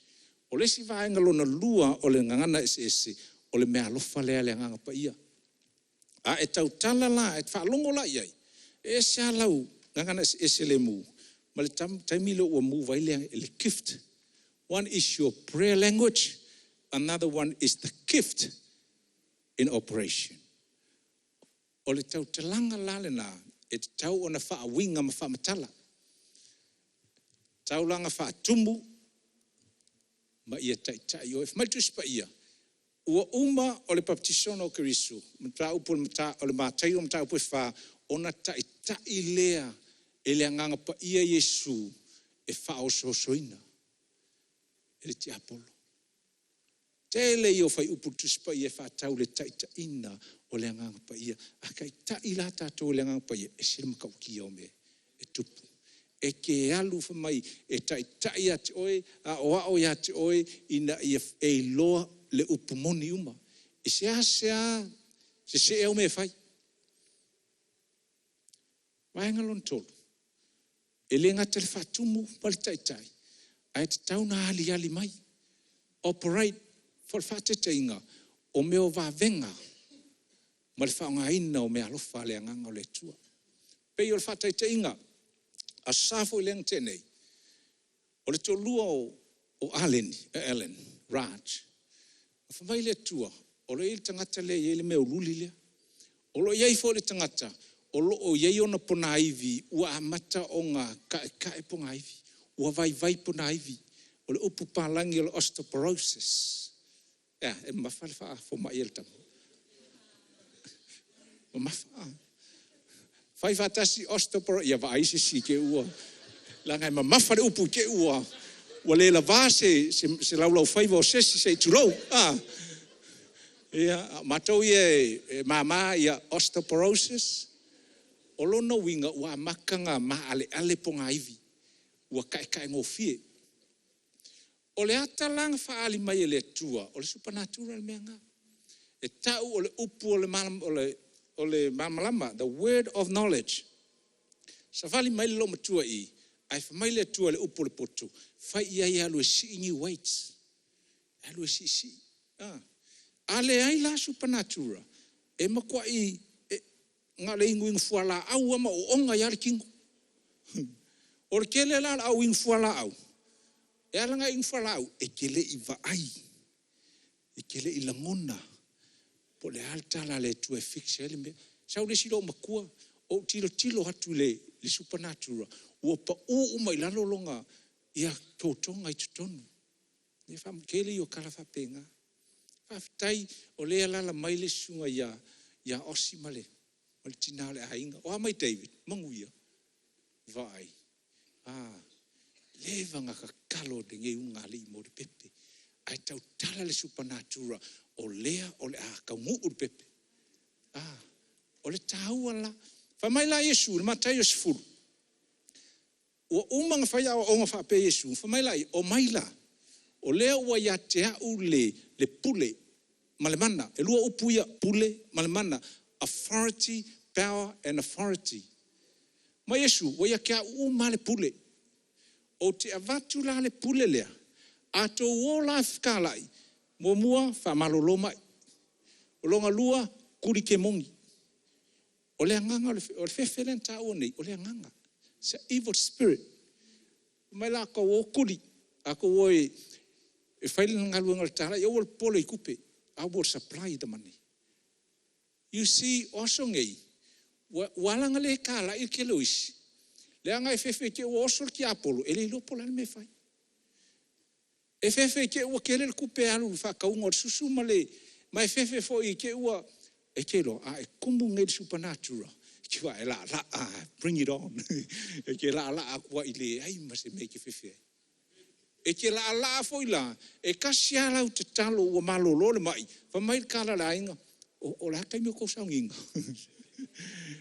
O le isi vaega lona lua o le gagana eseese, o le meaalofa lea a le Agaga Paia. A e tautala la, e te faalogo la i ai, e ese lava lau gagana eseese le mu, ma le taimi lea ua move ai le gift. One is your prayer language, another one is the gift in operation. O le tautalaga la lena, E tatau ona faauiga ma faamatala. Taulaga faatumu ma ia taitai oe. Fai mai le Tusi Paia, ua uma o le papatisoga o Keriso, mataupu o le Mataio mataupu e 4, ona taitai lea e le Agaga Paia Iesu e faaosoosoina e le tiapolo. Tele ia o fuaiupu o le Tusi Paia e faatatau i le taitaiga o le Agaga Paia. A taitai la tatou e le Agaga Paia, e ese le matautia o mea e tutupu. E te alu fai mai e taitai ia te oe, aoao ia te oe, ina ia e iloa le upu moni uma. E seasea sesee au mea e fai. Vaega lona tolu, e le gata i le faatumu ma le taitai, ae tatau ona aliali mai. Operate, mo le faataitaiga, o mea o vavega ma le faaaogaina o meaalofa a le Agaga o le Atua. E pei o le faataitaiga, Aso Sa foi lea na tea nei, o le toalua o Allen Raj, fai mai le Atua, o lo o i ai le tagata lea e i ai le mea uliuli lea. O lo o i ai foi le tagata o lo o i ai ona ponaivi ua amata ona taetae ponaivi, ua vaivai ponaivi. O le upu palagi o le osteoporosis. E a, e mamafa le faafomai a le tama? Mamafa? Fai faatasi osteoporosis. Ia vaai se isi i te i ua… leaga e mamafa le upu i te i ua le lava se laulaufaiva o se isi, se i tulou. A o matou ia e mama ia osteoporosis. O lona uiga ua amata ona maaleale ponaivi, ua taetaegofie. O le ata la na faaali mai e le Atua, o le supernatural le mea lena. E tau o le upu o le malamalama, the word of knowledge. Savali mai le loomatua i i, ae fai mai le Atua i le upu a le poto, fai i ai e alu e sii niu weights, e alu e siisii. A leai la supernatural, e matuai na o le inuinu fualaau lava ma oona ai lava le tino. O le tele la o le au inu fualaau, e ala ona e inu fualaau, e te le i vaai, e te le i lagona po o le a le tala a le Atua e fix ai le mea. Sau le isi loomatua, ou tilotilo atu i le supernatural, ua pau uma i lalo lona totoga i totonu. O le tele ia o tala faapena. Faafetai o lea e alaala mai le susuga ia Osi ma le tina o le aiga. O a mai David? Manuia. Vaai, a leva ona tatalo lenei ulugalii mo le pepe, ae tautala le supernatural o lea o le a taunuu le pepe. O le taua la. Fai mai la Iesu i le Mataio 10, ua uma ona fai aoaoga faapea a Iesu, ona fai mai lea, omai la, o lea ua ia te au le pule ma le mana. E lua upu ia, pule ma le mana, authority, power and authority. Fai mai Iesu, ua ia te au uma lava le pule. Ou te avatu la le pule lea, a outou o la e fetalai, muamua, faamalolo mai. O lona lua, tuli temoni. O le agaga, o le fefe lea na taua nei, o le agaga. It's a evil spirit. Fai mai la, tou o tuli. A outou o e fai le galuega o le talai, aua le popole i tupe, I will supply the money. You see, o aso nei, ua ala ona le talai le tele o isi, leaga e fefe i te i ua oso le tiapolo, e le iloa po o le a le mea e fai. E fefe i te i ua tele le tupe e alu i le faatauga o le susu ma e fefe foi i te i ua… E te iloa, a e tumu nei i le supernatural, e te vaai e laalaa lava, bring it on. E te laalaa atu ai leai ma se mea e te fefe ai. E te laalaa foi la, e tasi lava lau tatalo ua malolo le mai, fai mai le tala a le aiga, o le a le taimi o tou sauniga?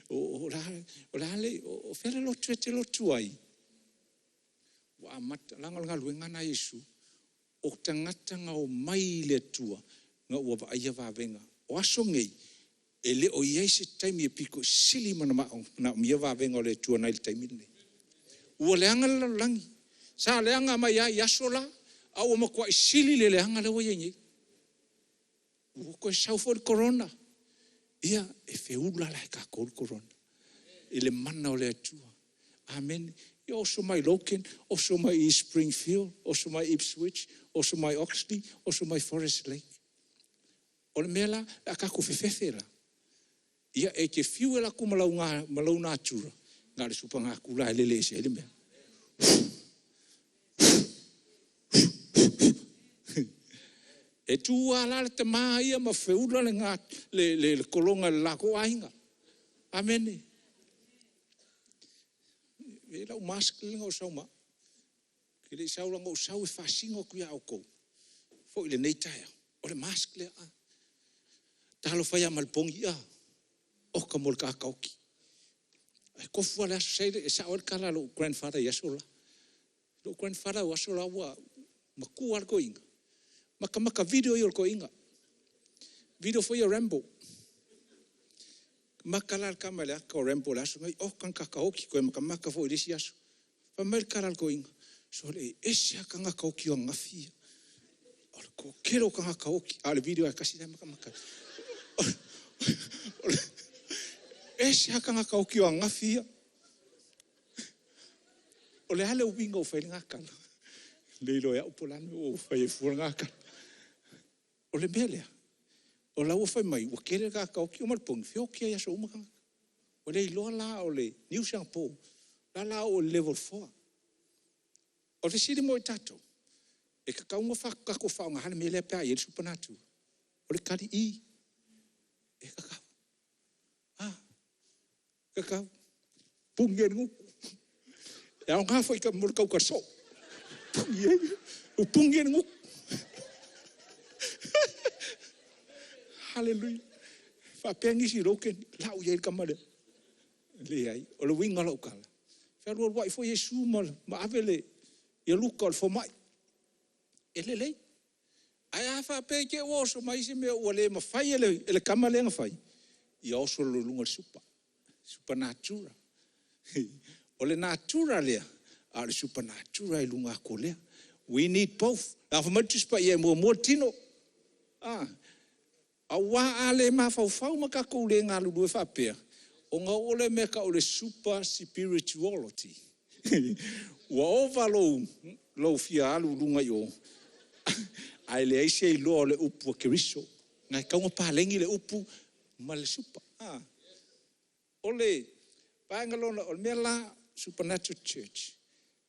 O fea le lotu e te lotu ai? Ua amata, leaga o le galuega lena a Iesu. O tagata na omai i le Atua ina ua vaaia vavega. O aso nei, e le o i ai se taimi e pito i sili ona manaomia vavega o le Atua nai le taimi lenei. Ua leaga le lalolagi. Sa leaga mai lava i aso la, ae ua matuai sili le leaga lea ua i ai nei. Ua toe sau foi le Corona, ia e feula la e tatou le Corona i le mana o le Atua. Amene. Ia oso mai Logan, oso mai i Springfield, oso mai Ipswich, oso mai Oxley, oso mai Forest Lake. O le mea la, o le a tatou fefefe la? Ia, e te fiu e alu atu ma lou natura, na o le supanatura lava e lele ese ai le mea. E tu lava la le tama ia ma feula le kologa i le latou aiga. Amene. E i ai lau mask lea na ou sau ma au. Ou te le i sau leaga na ou sau e faasino atu ia outou foi lenei taeao, o le mask lea. Talofa e ia maleponi, oka mo le tagata oti. Ae tofu lava le aso e sao ai le tala a lou grandfather i aso la. Lou grandfather o aso la ua matua lava le toeaina, matamata video ia o le toeaina, video foi ia o Rambo. Maka la le tama i le ata o Rambo i le aso lenei, oka le tagata oti, toe matamata foi i le isi aso. Fai mai le tala a le toeaina, sole, e ese lava tagata oti o ananafi ia. O le toatele o tagata oti, a o le video lava e tasi la e matamata ai. E ese lava tagata oti o ananafi ia. O le a le uiga ua fai ai lena tala? E le iloa e au po o le a le mea ua ou fai ai fua lena tala. O le mea lea, o la ua fai mai ua tele tagata oti, o maleponi e feoti lava i aso uma tagata. Ua le iloa la o le news anapo, o la o le a oo i le level 4. O le fesili mo i tatou, e tatau ona tatou faaaogaina le mea lea pe a i ai le supernatural? O le tali, i, e tatau. E tatau. Puni ai le gutu. E aoga foi mo le tautasoo. Pupuni ai le gutu. Hallelujah. Faapea nisi i lou taimi, lau i ai le tama lea. Leai. O le uiga o lau tala, fealualuai foi Iesu ma ave ia Luka o le fomai. E lelei. Ae a faapea i te i ua oso mai se mea ua le mafai e le tama lea ona fai, ia oso loa i luga o le supa, supernatural. O le natura lea, a o le supernatural i luga atu o lea. We need both. Leaga fai mai le Tusi Paia e muamua le tino. Aua a le mafaufau ma tatou le galulue faapea, ona oo lea i le mea e tau o le super spirituality. Ua ova lou fia alu i luga i o, ae leai se iloa o le upu a Keriso. Na e tatau ona paleni le upu ma le supa. O le vaega lona, o le mea la supernatural church,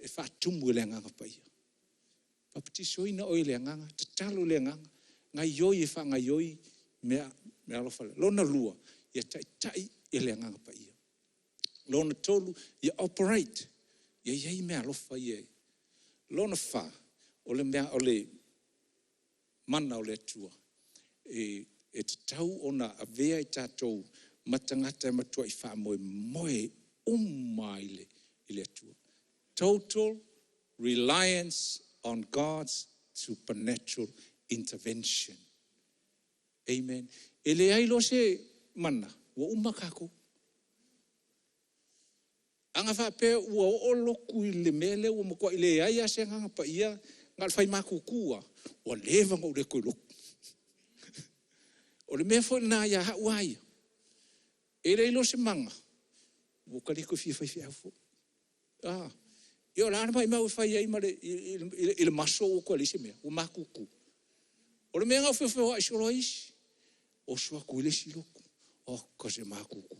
e faatumu e le Agaga Paia. Papatisoina oe i le Agaga, tatalo i le Agaga, gaoioi e faagaoioi meaalofa. Lona lua, ia taitai e le Agaga Paia. Lona tolu, ia operate, ia i ai meaalofa ia. Lona fa, o le mana o le Atua e tatau ona avea i tatou ma tagata e matuai faamoemoe uma lava i le Atua. Total reliance on God's supernatural intervention. Amen. E leai loa se mana, ua uma tatou. Ana faapea ua oo le lotu i le mea lea ua matuai leai lava se Agaga Paia, na o le fai matutu lava, ua leva ona ou le toe lotu. O le mea foi lena ia au lava ia, e leai loa se mana, ua ou le toe fia faifeau foi. Ia o le a le maumau e fai ai i le maso ua toe leai se mea, ua matutu. O le mea lena ua feofeoai solo ai isi. Oso atu i le isi lotu, oka se matutu.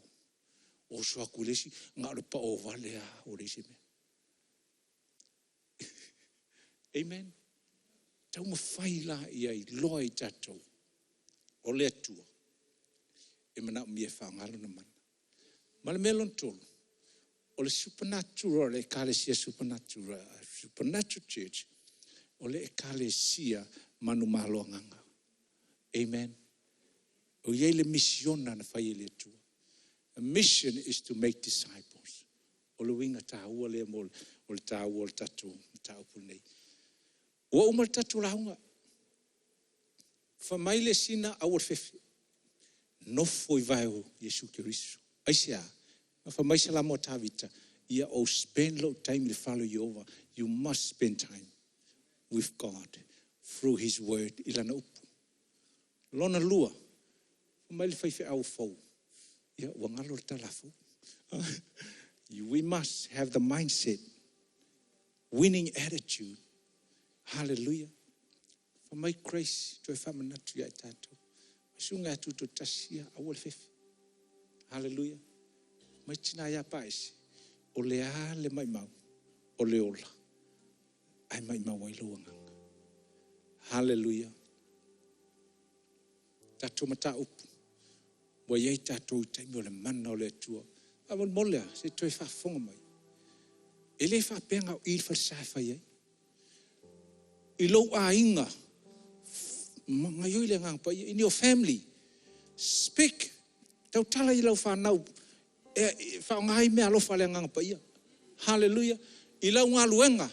Oso atu i le isi, na o le pao vale lava ua leai se mea. Amen. Taumafai la ia iloa e tatou, o le Atua e manaomia e faaaoga lona mana. Ma le mea lona tolu, o le supernatural o le ekalesia supernatural, supernatural church, o le ekalesia manumalo agaga. Amen. O i ai le misiona na fai e le Atua. A mission is to make disciples. O le uiga taua lea o le taua o le tatou mataupu lenei. Ua uma le tatou lauga. Fai mai le sina, aua le fefe, nofo i vae o Iesu Keriso. Aisea? Fai mai Salamo a Tavita, ia ou spend lou taimi i le fale o Ieova. You must spend time with God through His word i lana upu. Lona lua, fai mai le faifeau fou, ia ua galo le tala fou. We must have the mindset, winning attitude. Hallelujah. Fai mai Grace, toe faamanatu ia i tatou. Susuga e tutoatasi ia, aua le fefe. Haleluia. Mai tina ia paese, o le a le mai mau, o le ola. Ai mai mau ai lou agaga. Haleluia. Tatou mataupu, ua iai tatou i taimi o le mana o le Atua. Faamolemole lava, se i toe faafofoga mai. E le faapea na o i i le falesa e fai ai. I lou aiga, gaoioi le Agaga Paia. In your family, speak. Tautala i lau fanau, e faaaoga ai meaalofa a le Agaga Paia. Haleluia. I lau galuega,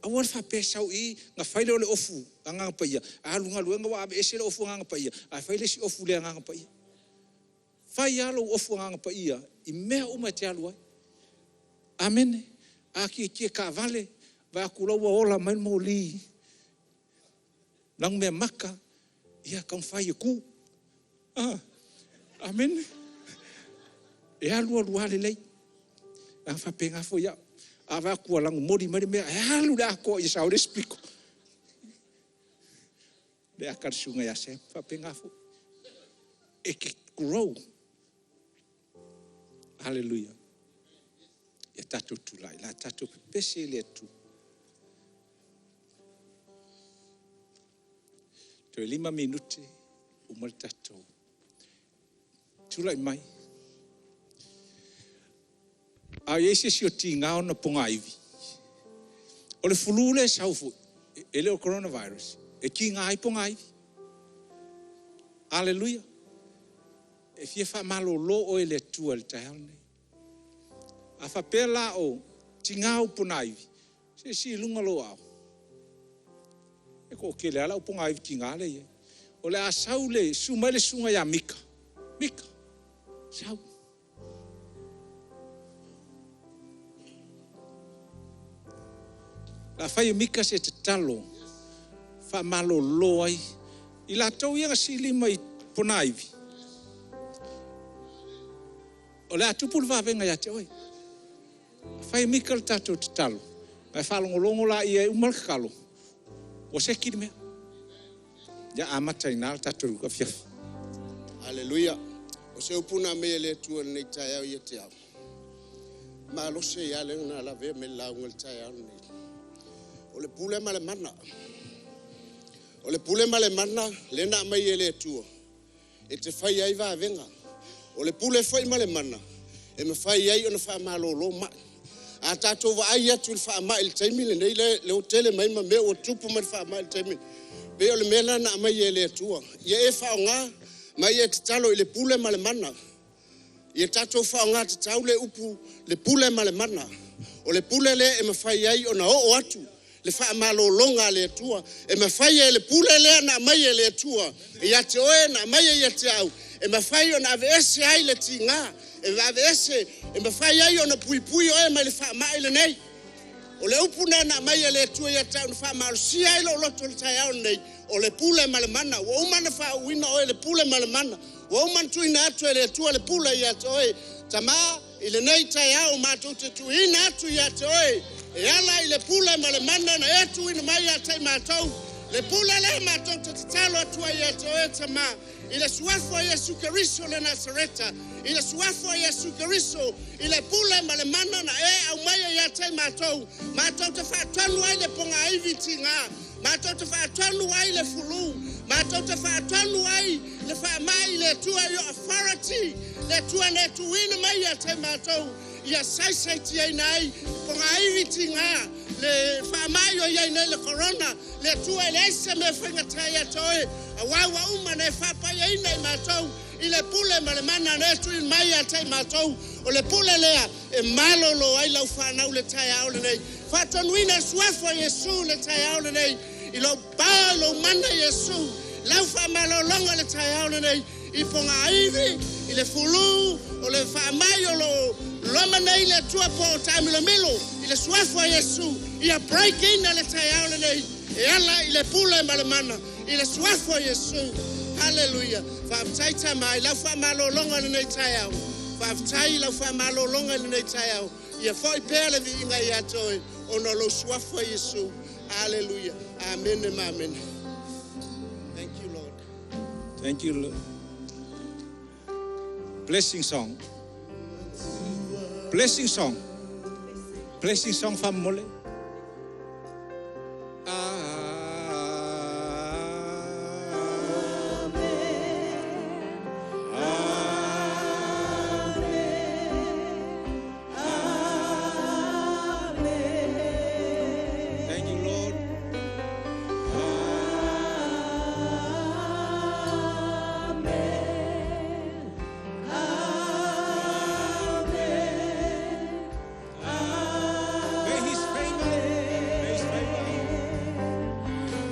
aua le faapea e sau i i, ona fai lea o le ofu Agaga Paia, alu i galuega ua aveese le ofu Agaga Paia, ae fai le isi ofu le Agaga Paia. Fai lava lou ofu Agaga Paia i mea uma e te alu ai. Amene. A tietie taavale, vaai atu loa ua ola mai le moli lanumeamata, ia taumafai e tu. Amene. E alu alu lava lelei. Leaga e faapena foi au. A vaai atu ua lanumoli mai le mea, e alu i le atoa ia sao ai le isi pito. Le ata a le susuga ia Sam, e faapena foi. E te grow. Hallelujah. Ia tatou tulai, o le a tatou pepese i le Atua. Toe 5 minute, uma le tatou. Tulai mai. A i ai se isi o tiga ona ponaivi, o le flu lea e sau foi, e le o le coronavirus, e tiga ai ponaivi. Aleluia. E fia faamalolo oe e le Atua i le taeao lenei. A faapea la o tiga ou ponaivi, se sii i luga lou aao. E toatele lava le au ponaivi tiga lea e i ai. O le a sau le, susu mai le susuga ia Mika. Mika, sau. O le a fai e Mika se tatalo faamalolo ai i latou ia na sili mai ponaivi. O le a tupu le vavega ia te oe. Fai e Mika le tatou tatalo, ae faalogologo laia e uma le tatalo, ua seki le mea. Ia amata i ina le tatou afiafi. Aleluia. O se upu na aumai e le Atua i lenei taeao ia te au. Malosi ai lava lea na lavea mai le lauga i le taeao lenei. O le pule ma le mana. O le pule ma le mana lea na aumai e le Atua e te fai ai vavega. O le pule foi ma le mana e mafai ai ona faamalolo mai. A tatou vaai atu i le faamai i le taimi lenei, lea ua tele mai ma mea ua tupu mai le faamai i le taimi lenei, pei o le mea lena na aumai e le Atua. Ia e faaaoga ma ia e tatalo i le pule ma le mana. Ia tatou faaaoga tatau le upu le pule ma le mana. O le pule lea e mafai ai ona oo atu le faamalologa a le Atua. E mafai e le pule lea na aumai e le Atua ia te oe, na aumai ia te au, e mafai ona aveese ai le tiga, e aveese, e mafai ai ona puipui oe mai le faamai lenei. O le upu lena na aumai e le Atua ia te au na faamalosia ai lou loto i le taeao lenei, o le pule ma le mana. Ua uma ona faauuina oe i le pule ma le mana. Ua uma ona tuuina atu e le Atua le pule ia te oe. Tama, i lenei taeao matou te tuuina atu ia te oe, e ala i le pule ma le mana na e tuuina mai ia te i matou. Le pule lea matou te tatalo atu ai ia te oe, Tama, i le suafa o Iesu Keriso le Nasareta, i le suafa o Iesu Keriso, i le pule ma le mana na e aumaia ia te i matou, matou te faatonu ai le pogaivi tiga, matou te faatonu ai le fulu, matou te faatonu ai le faamai i le Atua i o authority, le Atua na e tuuina mai ia te i matou, ia saisaitiaina ai pogaivi tiga, le faamai o iai nei le corona, le Atua e leai se mea faigata ia te oe, aua ua uma ona e faapaiaina i matou i le pule ma le mana na e tuuina mai ia te i matou. O le pule lea e malolo ai lau fanau le taeao lenei. Faatonuina le suafa o Iesu le taeao lenei, i lou power, i lou mana Iesu, lau faamalologa le taeao lenei, i pogaivi, i le fulu, o le faamai o lo loma nei le Atua po o taamilomilo, i le suafa o Iesu, ia break in le taeao lenei, e ala i le pule ma le mana, i le suafa o Iesu. Haleluia. Faafetai Tama i lau faamalologa i lenei taeao. Faafetai i lau faamalologa i lenei taeao. Ia foi pea le viiga ia te oe, ona o lou suafa Iesu. Haleluia. Amene ma amene. Thank you, Lord. Thank you, Lord. Blessing song. Blessing song. Blessing song famole. Thank you, Lord. May His favor, may His favor,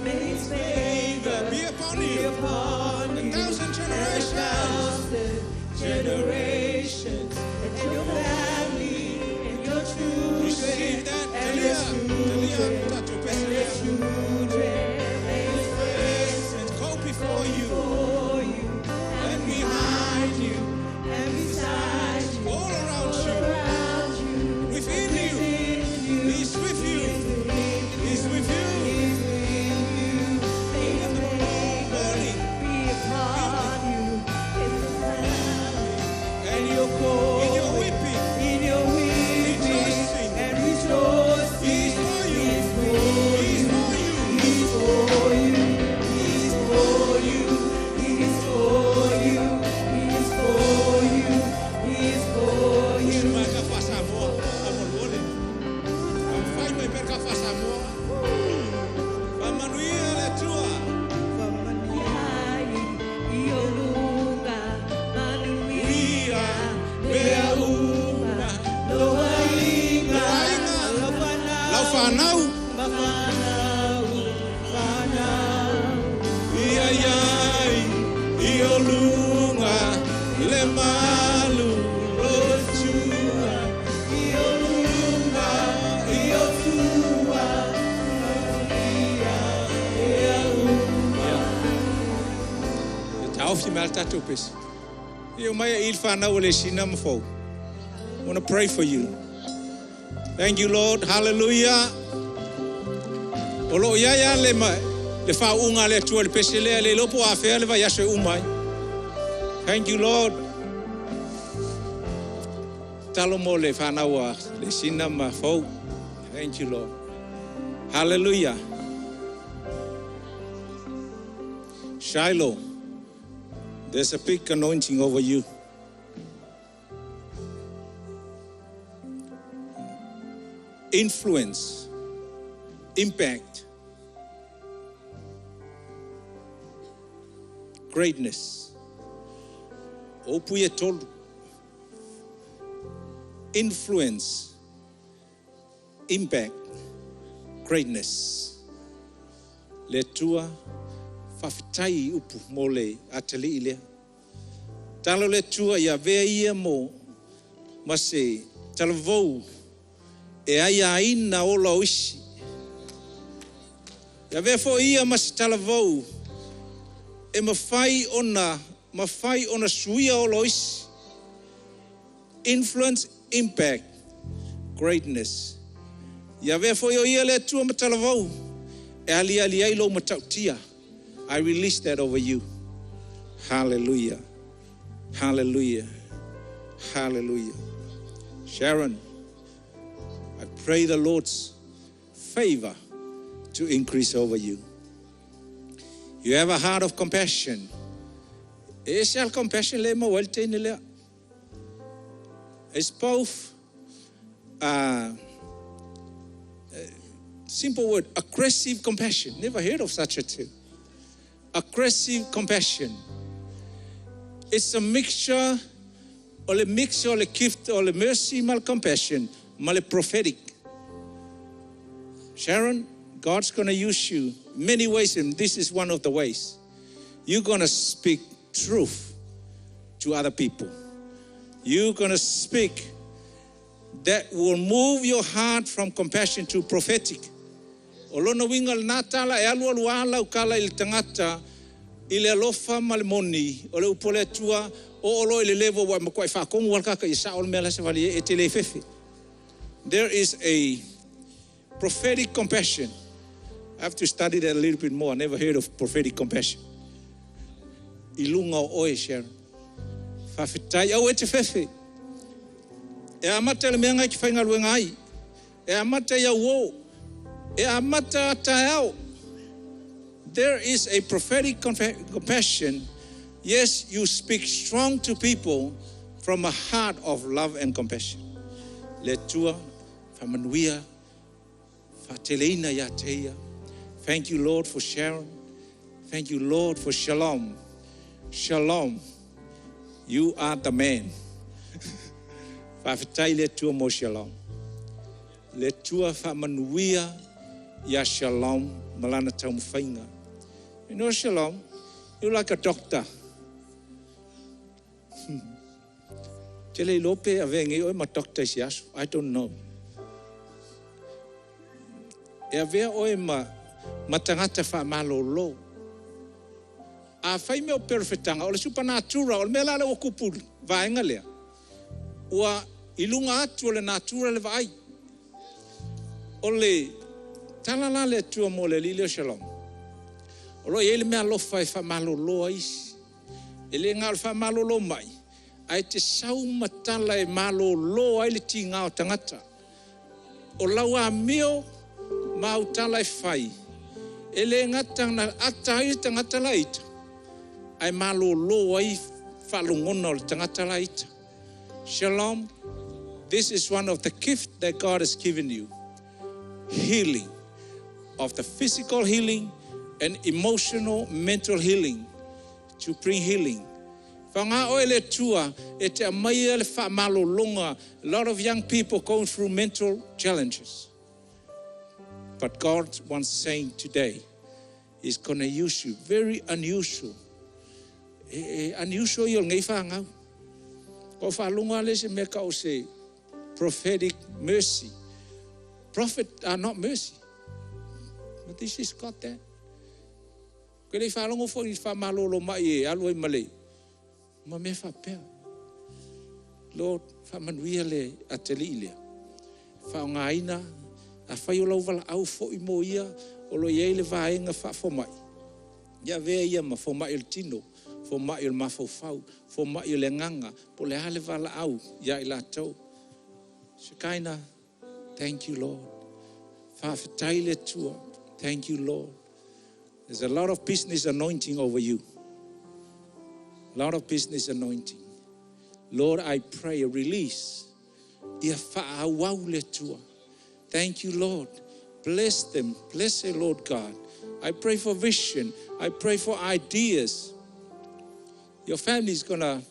May His favor be upon you. upon A you. thousand generations. Generations and your family and your children Receive that, and your Talia. Talia, children Tatu and your Peselia. children. May His face And go before you before you and behind you, and beside you, all around all you, around you, within you. within you. He's with you. He's with you. He's with you. May His favor Morning be upon you in the family and your in your going, weeping. in your weeping Rejoicing. and rejoicing. He's for you. He's for He's you. for you. He's for you. He's for you. He's for you. He's for you. He's for you. Maka fasamoa, amolole. Amfai mai perka fasamoa. Famanuia le Atua. Ia mea uma. Loaiga. Lau whanau. Ia iai. I o lunga. Le malu. Lo tua. I o lunga. I o tua. E taufi mai tātou pesi. Ia mai i whanau o le sina mafou. I want to pray for you. Thank you, Lord. Hallelujah. O lo ia ia le ma le whaunga le atua le pese lea le lopo a whea le vai aso e umai. Thank you, Lord. Talo mo le whanau le sina mafou. Thank you, Lord. Hallelujah. Shiloh, there's a big anointing over you. Influence, impact, greatness. Opu e tolu. Influence, impact, greatness. Le tua whawhitai upu mo le atali i lea. Talo le tua ia vea ia mo ma se talavou e ai a ina ola o isi. Ia vea fo ia ma se talavou e mawhai ona suia ola o isi. Influence, impact, greatness. Ia vea fo ia le tua ma talavou e ali ali ai lo matautia. I release that over you. Hallelujah. Hallelujah. Hallelujah. Sharon, I pray the Lord's favor to increase over you. You have a heart of compassion. It's both simple word, aggressive compassion. Never heard of such a thing. Aggressive compassion. It's a mixture, or a mixture, or a gift, or a mercy, mal compassion, mal prophetic. Sharon, God's going to use you many ways, and this is one of the ways. You're going to speak truth to other people. You're going to speak that will move your heart from compassion to prophetic. O lona winga le nātala e alu alu ala ukala i le tangata i le alofa ma le moni o le upole atua o olo i le levo wa makuai whaakongu alkaka i sa o le mea lasa wali e te le fefe. There is a prophetic compassion. I have to study that a little bit more. I never heard of prophetic compassion. I lunga o oe, Sharon. Faafetai aua e te fefe. E amata le mea ngai te whaingaluenga ai. E amata i au o. E amata taeao. There is a prophetic compassion. Yes, you speak strong to people from a heart of love and compassion. Le Atua, faamanuia, faateleina ia te ia. Thank you, Lord, for Sharon. Thank you, Lord, for Shalom. Shalom. You are the man. Faafetai le Atua mo Shalom. Le Atua faamanuia ia Shalom ma lana taumafaiga. You know Shalom, you're like a doctor. Te le iloa pe avea nei oe ma doctor i se aso. I don't know. E avea oe ma, ma tagata faamalolo. A fai mea o perofetaga, o le supernatural, o le mea la lea ua tupu i le vaega lea, ua i luga atu o le natura le vaai. O le tala la a le Atua mo le alii lea o Shalom, o lo o i ai le meaalofa e faamalolo ai isi. E le na o le faamalolo mai, ae te sau ma tala e malolo ai le tiga o tagata. O lau amio ma au tala e fai, e le gata na ata ai le tagata la ita, ae malolo ai faalogona o le tagata la ita. Shalom, this is one of the gift that God has given you. Healing of the physical healing and emotional, mental healing to bring healing. Faga oe le Atua e te aumaia le faamalologa. A lot of young people going through mental challenges. But God wants saying today, He's gonna use you. Very unusual. E, e unusual ia o lenei fanau. Kua faalogo lava le se mea tau o se prophetic mercy. Prophet are not mercy. But this is got that. Ke le i faalogo foi i faamalolo mai e alu ai ma le ma mea faapea. Lord, faamanuia le atalii lea. Faaaogaina, afai o lau valaau foi mo ia, o lo o i ai le vaega faafomai, ia avea ia ma fomai o le tino, fomai o le mafaufau, fomai o le agaga, po o le a le valaau ia i latou. Shekinah, thank you, Lord. Faafetai le Atua. Thank you, Lord. There's a lot of business anointing over you. A lot of business anointing. Lord, I pray a release. Ia faaauau le Atua. Thank you, Lord. Bless them. Bless the Lord God. I pray for vision. I pray for ideas. Your family is gonna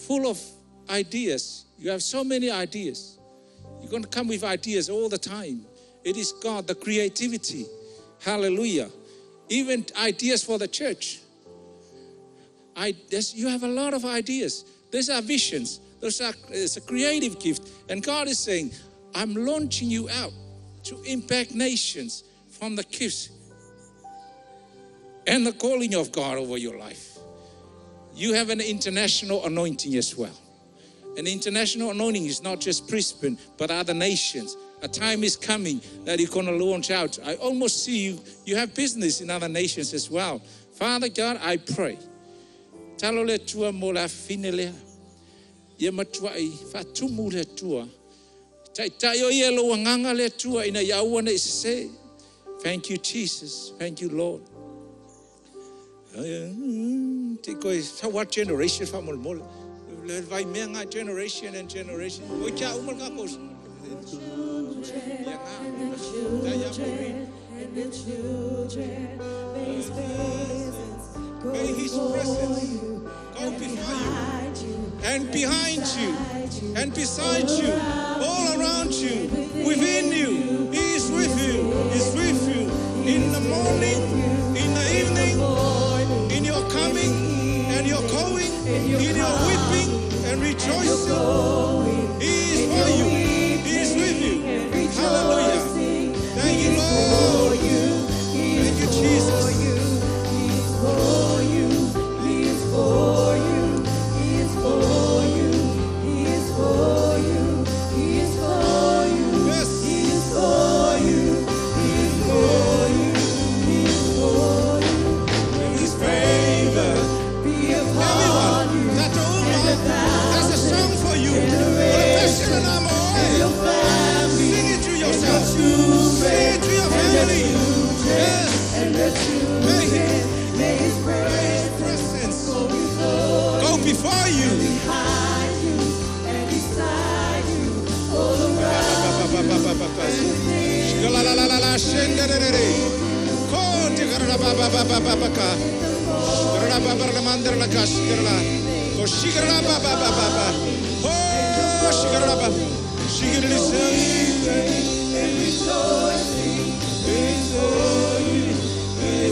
full of ideas. You have so many ideas. You're gonna come with ideas all the time. It is God, the creativity. Hallelujah. Even ideas for the church. I, you have a lot of ideas. These are visions. Those are it's a creative gift. And God is saying, I'm launching you out to impact nations from the gifts and the calling of God over your life. You have an international anointing as well. An international anointing is not just Brisbane, but other nations. A time is coming that you're going to launch out. I almost see you, you have business in other nations as well. Father God, I pray. Talo le Atua mo le afafine lea. Ia matuai faatumu le Atua. Taitai o ia lou agaga le Atua ina ia aua ne i sesē. Thank you, Jesus. Thank you, Lord. Te koe, so what generation faamolemole. Le vai mea ngā generation and generation. Oi kia uma le kākou. Ia ngā. Tai ia Maureen. May His presence go before you and behind you and beside you, all around you, within you. He is with you. He is with you in the morning, in the evening, in your coming and your going, in your weeping and rejoicing. He is for you. He is with you. Hallelujah. Thank you, Lord. Thank you, Jesus. Yes.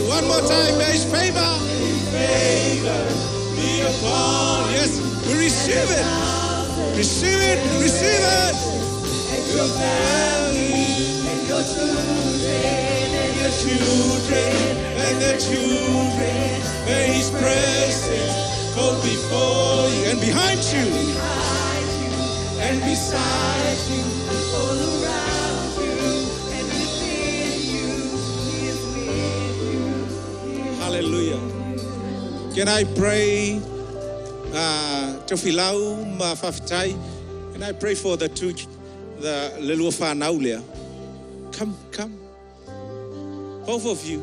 One more time, may His favor, be upon. Yes, we receive it. Receive it. Receive it. Your family and your children and your children and their children. May His presence go before you and behind you and beside you, all around you and within you. He is with you. Hallelujah. Can I pray? Tofilau ma Fafitai. Can I pray for the two, the lelua whanau lea? Come, come. Both of you.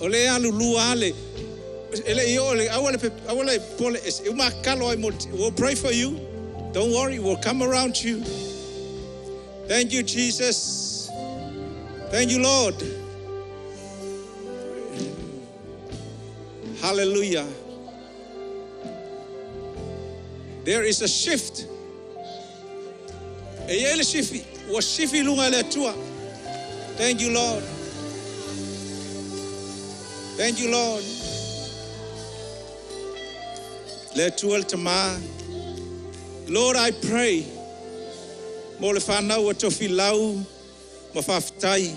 O le alu lua ale. Ele i o le awa le awa le pole es uma kalo ai mo. We'll pray for you. Don't worry, we'll come around you. Thank you, Jesus. Thank you, Lord. Hallelujah. There is a shift. E ia le shifi. Ua shifi lunga le Atua. Thank you, Lord. Thank you, Lord. Le Atua le tama. Lord, I pray. Mo le whanau a tofi lau ma whawhitai.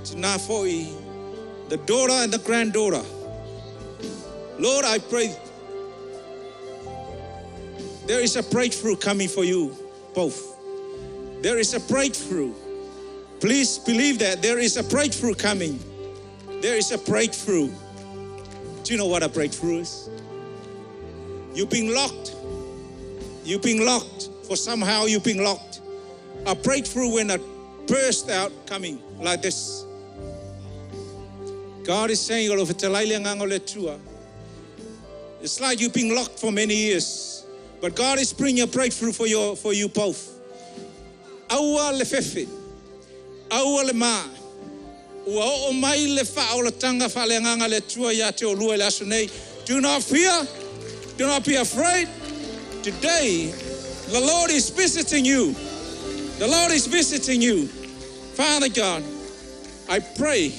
Tina foi, the daughter and the granddaughter. Lord, I pray there is a breakthrough coming for you both. There is a breakthrough. Please believe that there is a breakthrough coming. There is a breakthrough. Do you know what a breakthrough is? You've been locked. You've been locked. For somehow you've been locked. A breakthrough when a burst out coming like this. God is saying, it's like you've been locked for many years. But God is bringing a breakthrough for you both. Aua le fefe. Aua le ma. Ua o mai le whaolatanga whaleanganga le tua ia te o lua le aso nei. Do not fear. Do not be afraid. Today, the Lord is visiting you. The Lord is visiting you. Father God, I pray.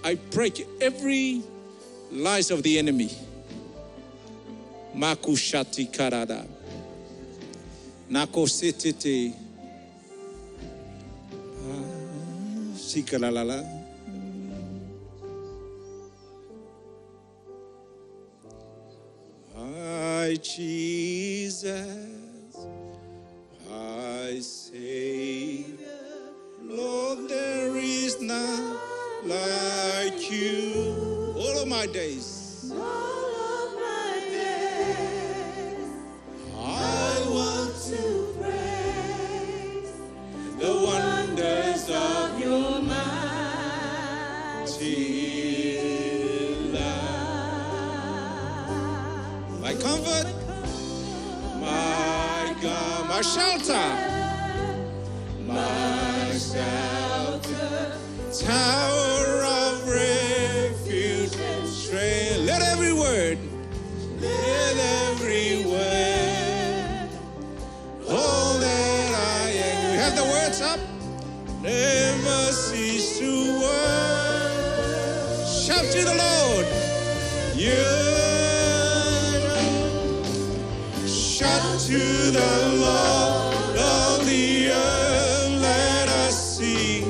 I break every lies of the enemy. Makushati karada. Nako setete. Sikalalala. My Jesus, I Savior, Lord, there is none like you. All of my days. All of my days. I want to praise the wonders of your mighty love. My comfort, my God, my shelter, my shelter, tower of refuge, strength. Let every word, let every word, all that I am. You have the words up. Never cease to work. Shout to the Lord. You shout to the Lord of the earth. Let us see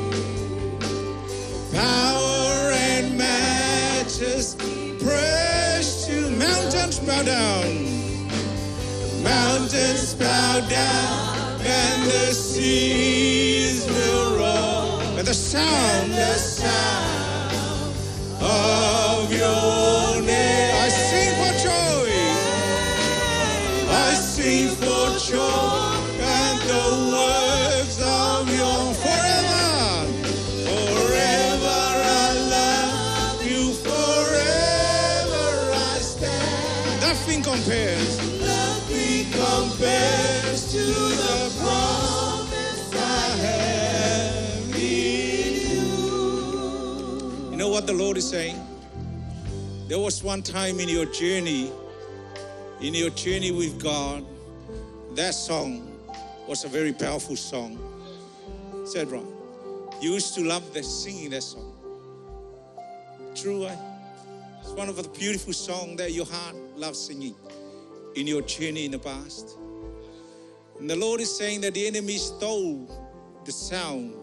power and majesty. Praise to mountains bow down. Mountains bow down, and the seas will roar. And the sound of your name. I sing for joy. I sing for joy, and the works of your forever. Forever I love you, forever I stand. Nothing compares. Nothing compares to the promise. is saying, there was one time in your journey, in your journey with God, that song was a very powerful song. Is that right? You used to love the singing that song. True, eh? It's one of the beautiful songs that your heart loves singing in your journey in the past. And the Lord is saying that the enemy stole the sound,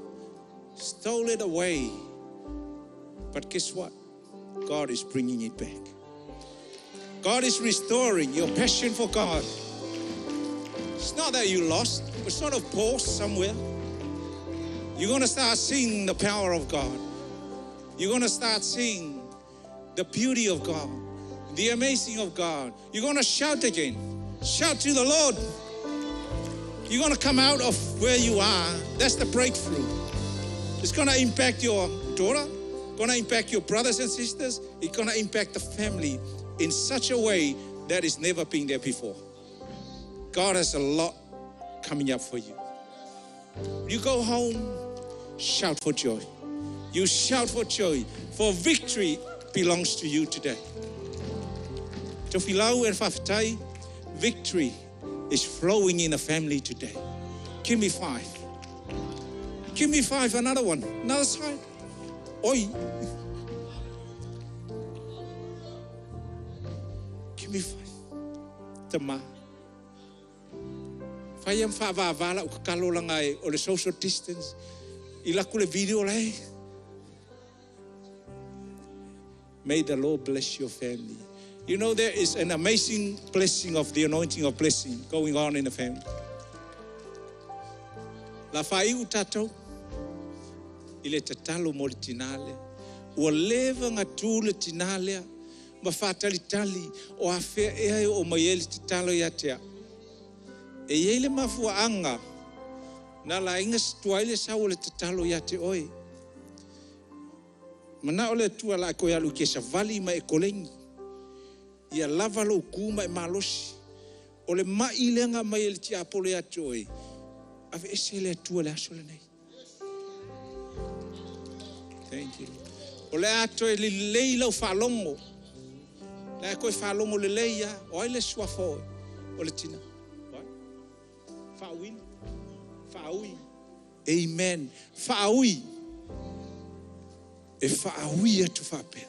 stole it away. But guess what? God is bringing it back. God is restoring your passion for God. It's not that you lost, it's not a pause somewhere. You're going to start seeing the power of God. You're going to start seeing the beauty of God, the amazing of God. You're going to shout again. Shout to the Lord. You're going to come out of where you are. That's the breakthrough. It's going to impact your daughter, going to impact your brothers and sisters. It's going to impact the family in such a way that it's never been there before. God has a lot coming up for you. You go home, shout for joy. You shout for joy, for victory belongs to you today. Tofilau and Fafatai, victory is flowing in the family today. Give me 5. Give me 5, another one, another side. Oi. Give me 5. Tama. Whai am whaavavala o kakalolanga e o le social distance. I laku le video lai. May the Lord bless your family. You know, there is an amazing blessing of the anointing of blessing going on in the family. La whai u tātou, i le tatalo mo le tinalea. Ua leva ngā tū le tinalea, ma whātalitali o a whea ea o mai e le tatalo ia tea. E iei le mafua anga, nā la inga situa le sau o le tatalo ia te oe. Mana o le tua la koe alu ke sa vali ma e kolengi. Ia lava lo ku ma e malosi. O le mai lenga mai e le tia polo ia te oe. Ave ese le tua le aso le nei. Thank you. O le ato e le lei lau whalongo. Le koe whalongo le lei ia. O ai le suafo o le tina. Whaui. Whaui. Amen. Whaui. E whaui atu whapea.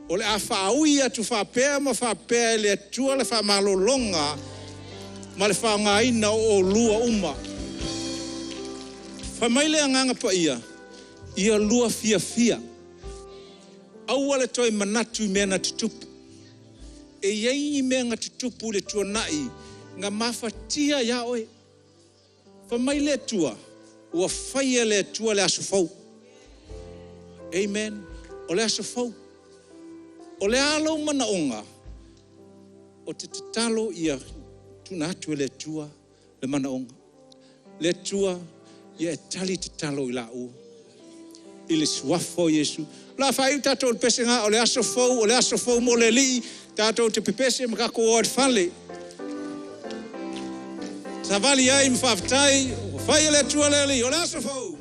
O le a whaui atu whapea ma whapea e le atua le whamalolonga ma le whaangaina o lua uma. Whamaile anganga pa ia, ia lua fia fia. Aua le toi manatu i mea na tutupu. E iei i mea nga tutupu le tuanai, ngā mawhatia ia oe. Whamaile atua, ua whaia le atua le aso fau. Amen. O le aso fau. O le alo mana onga, o te tatalo ia tuna atu e le atua le mana onga. Le atua ia e tali tatalo i la ua. I le suafo Yesu. La whai tātou le pese ngā, o le aso fau, o le aso fau mo le li, tātou te pepese makako o te whale. Savali ai mwhawhatai, o whai le atua le li, o le aso fau.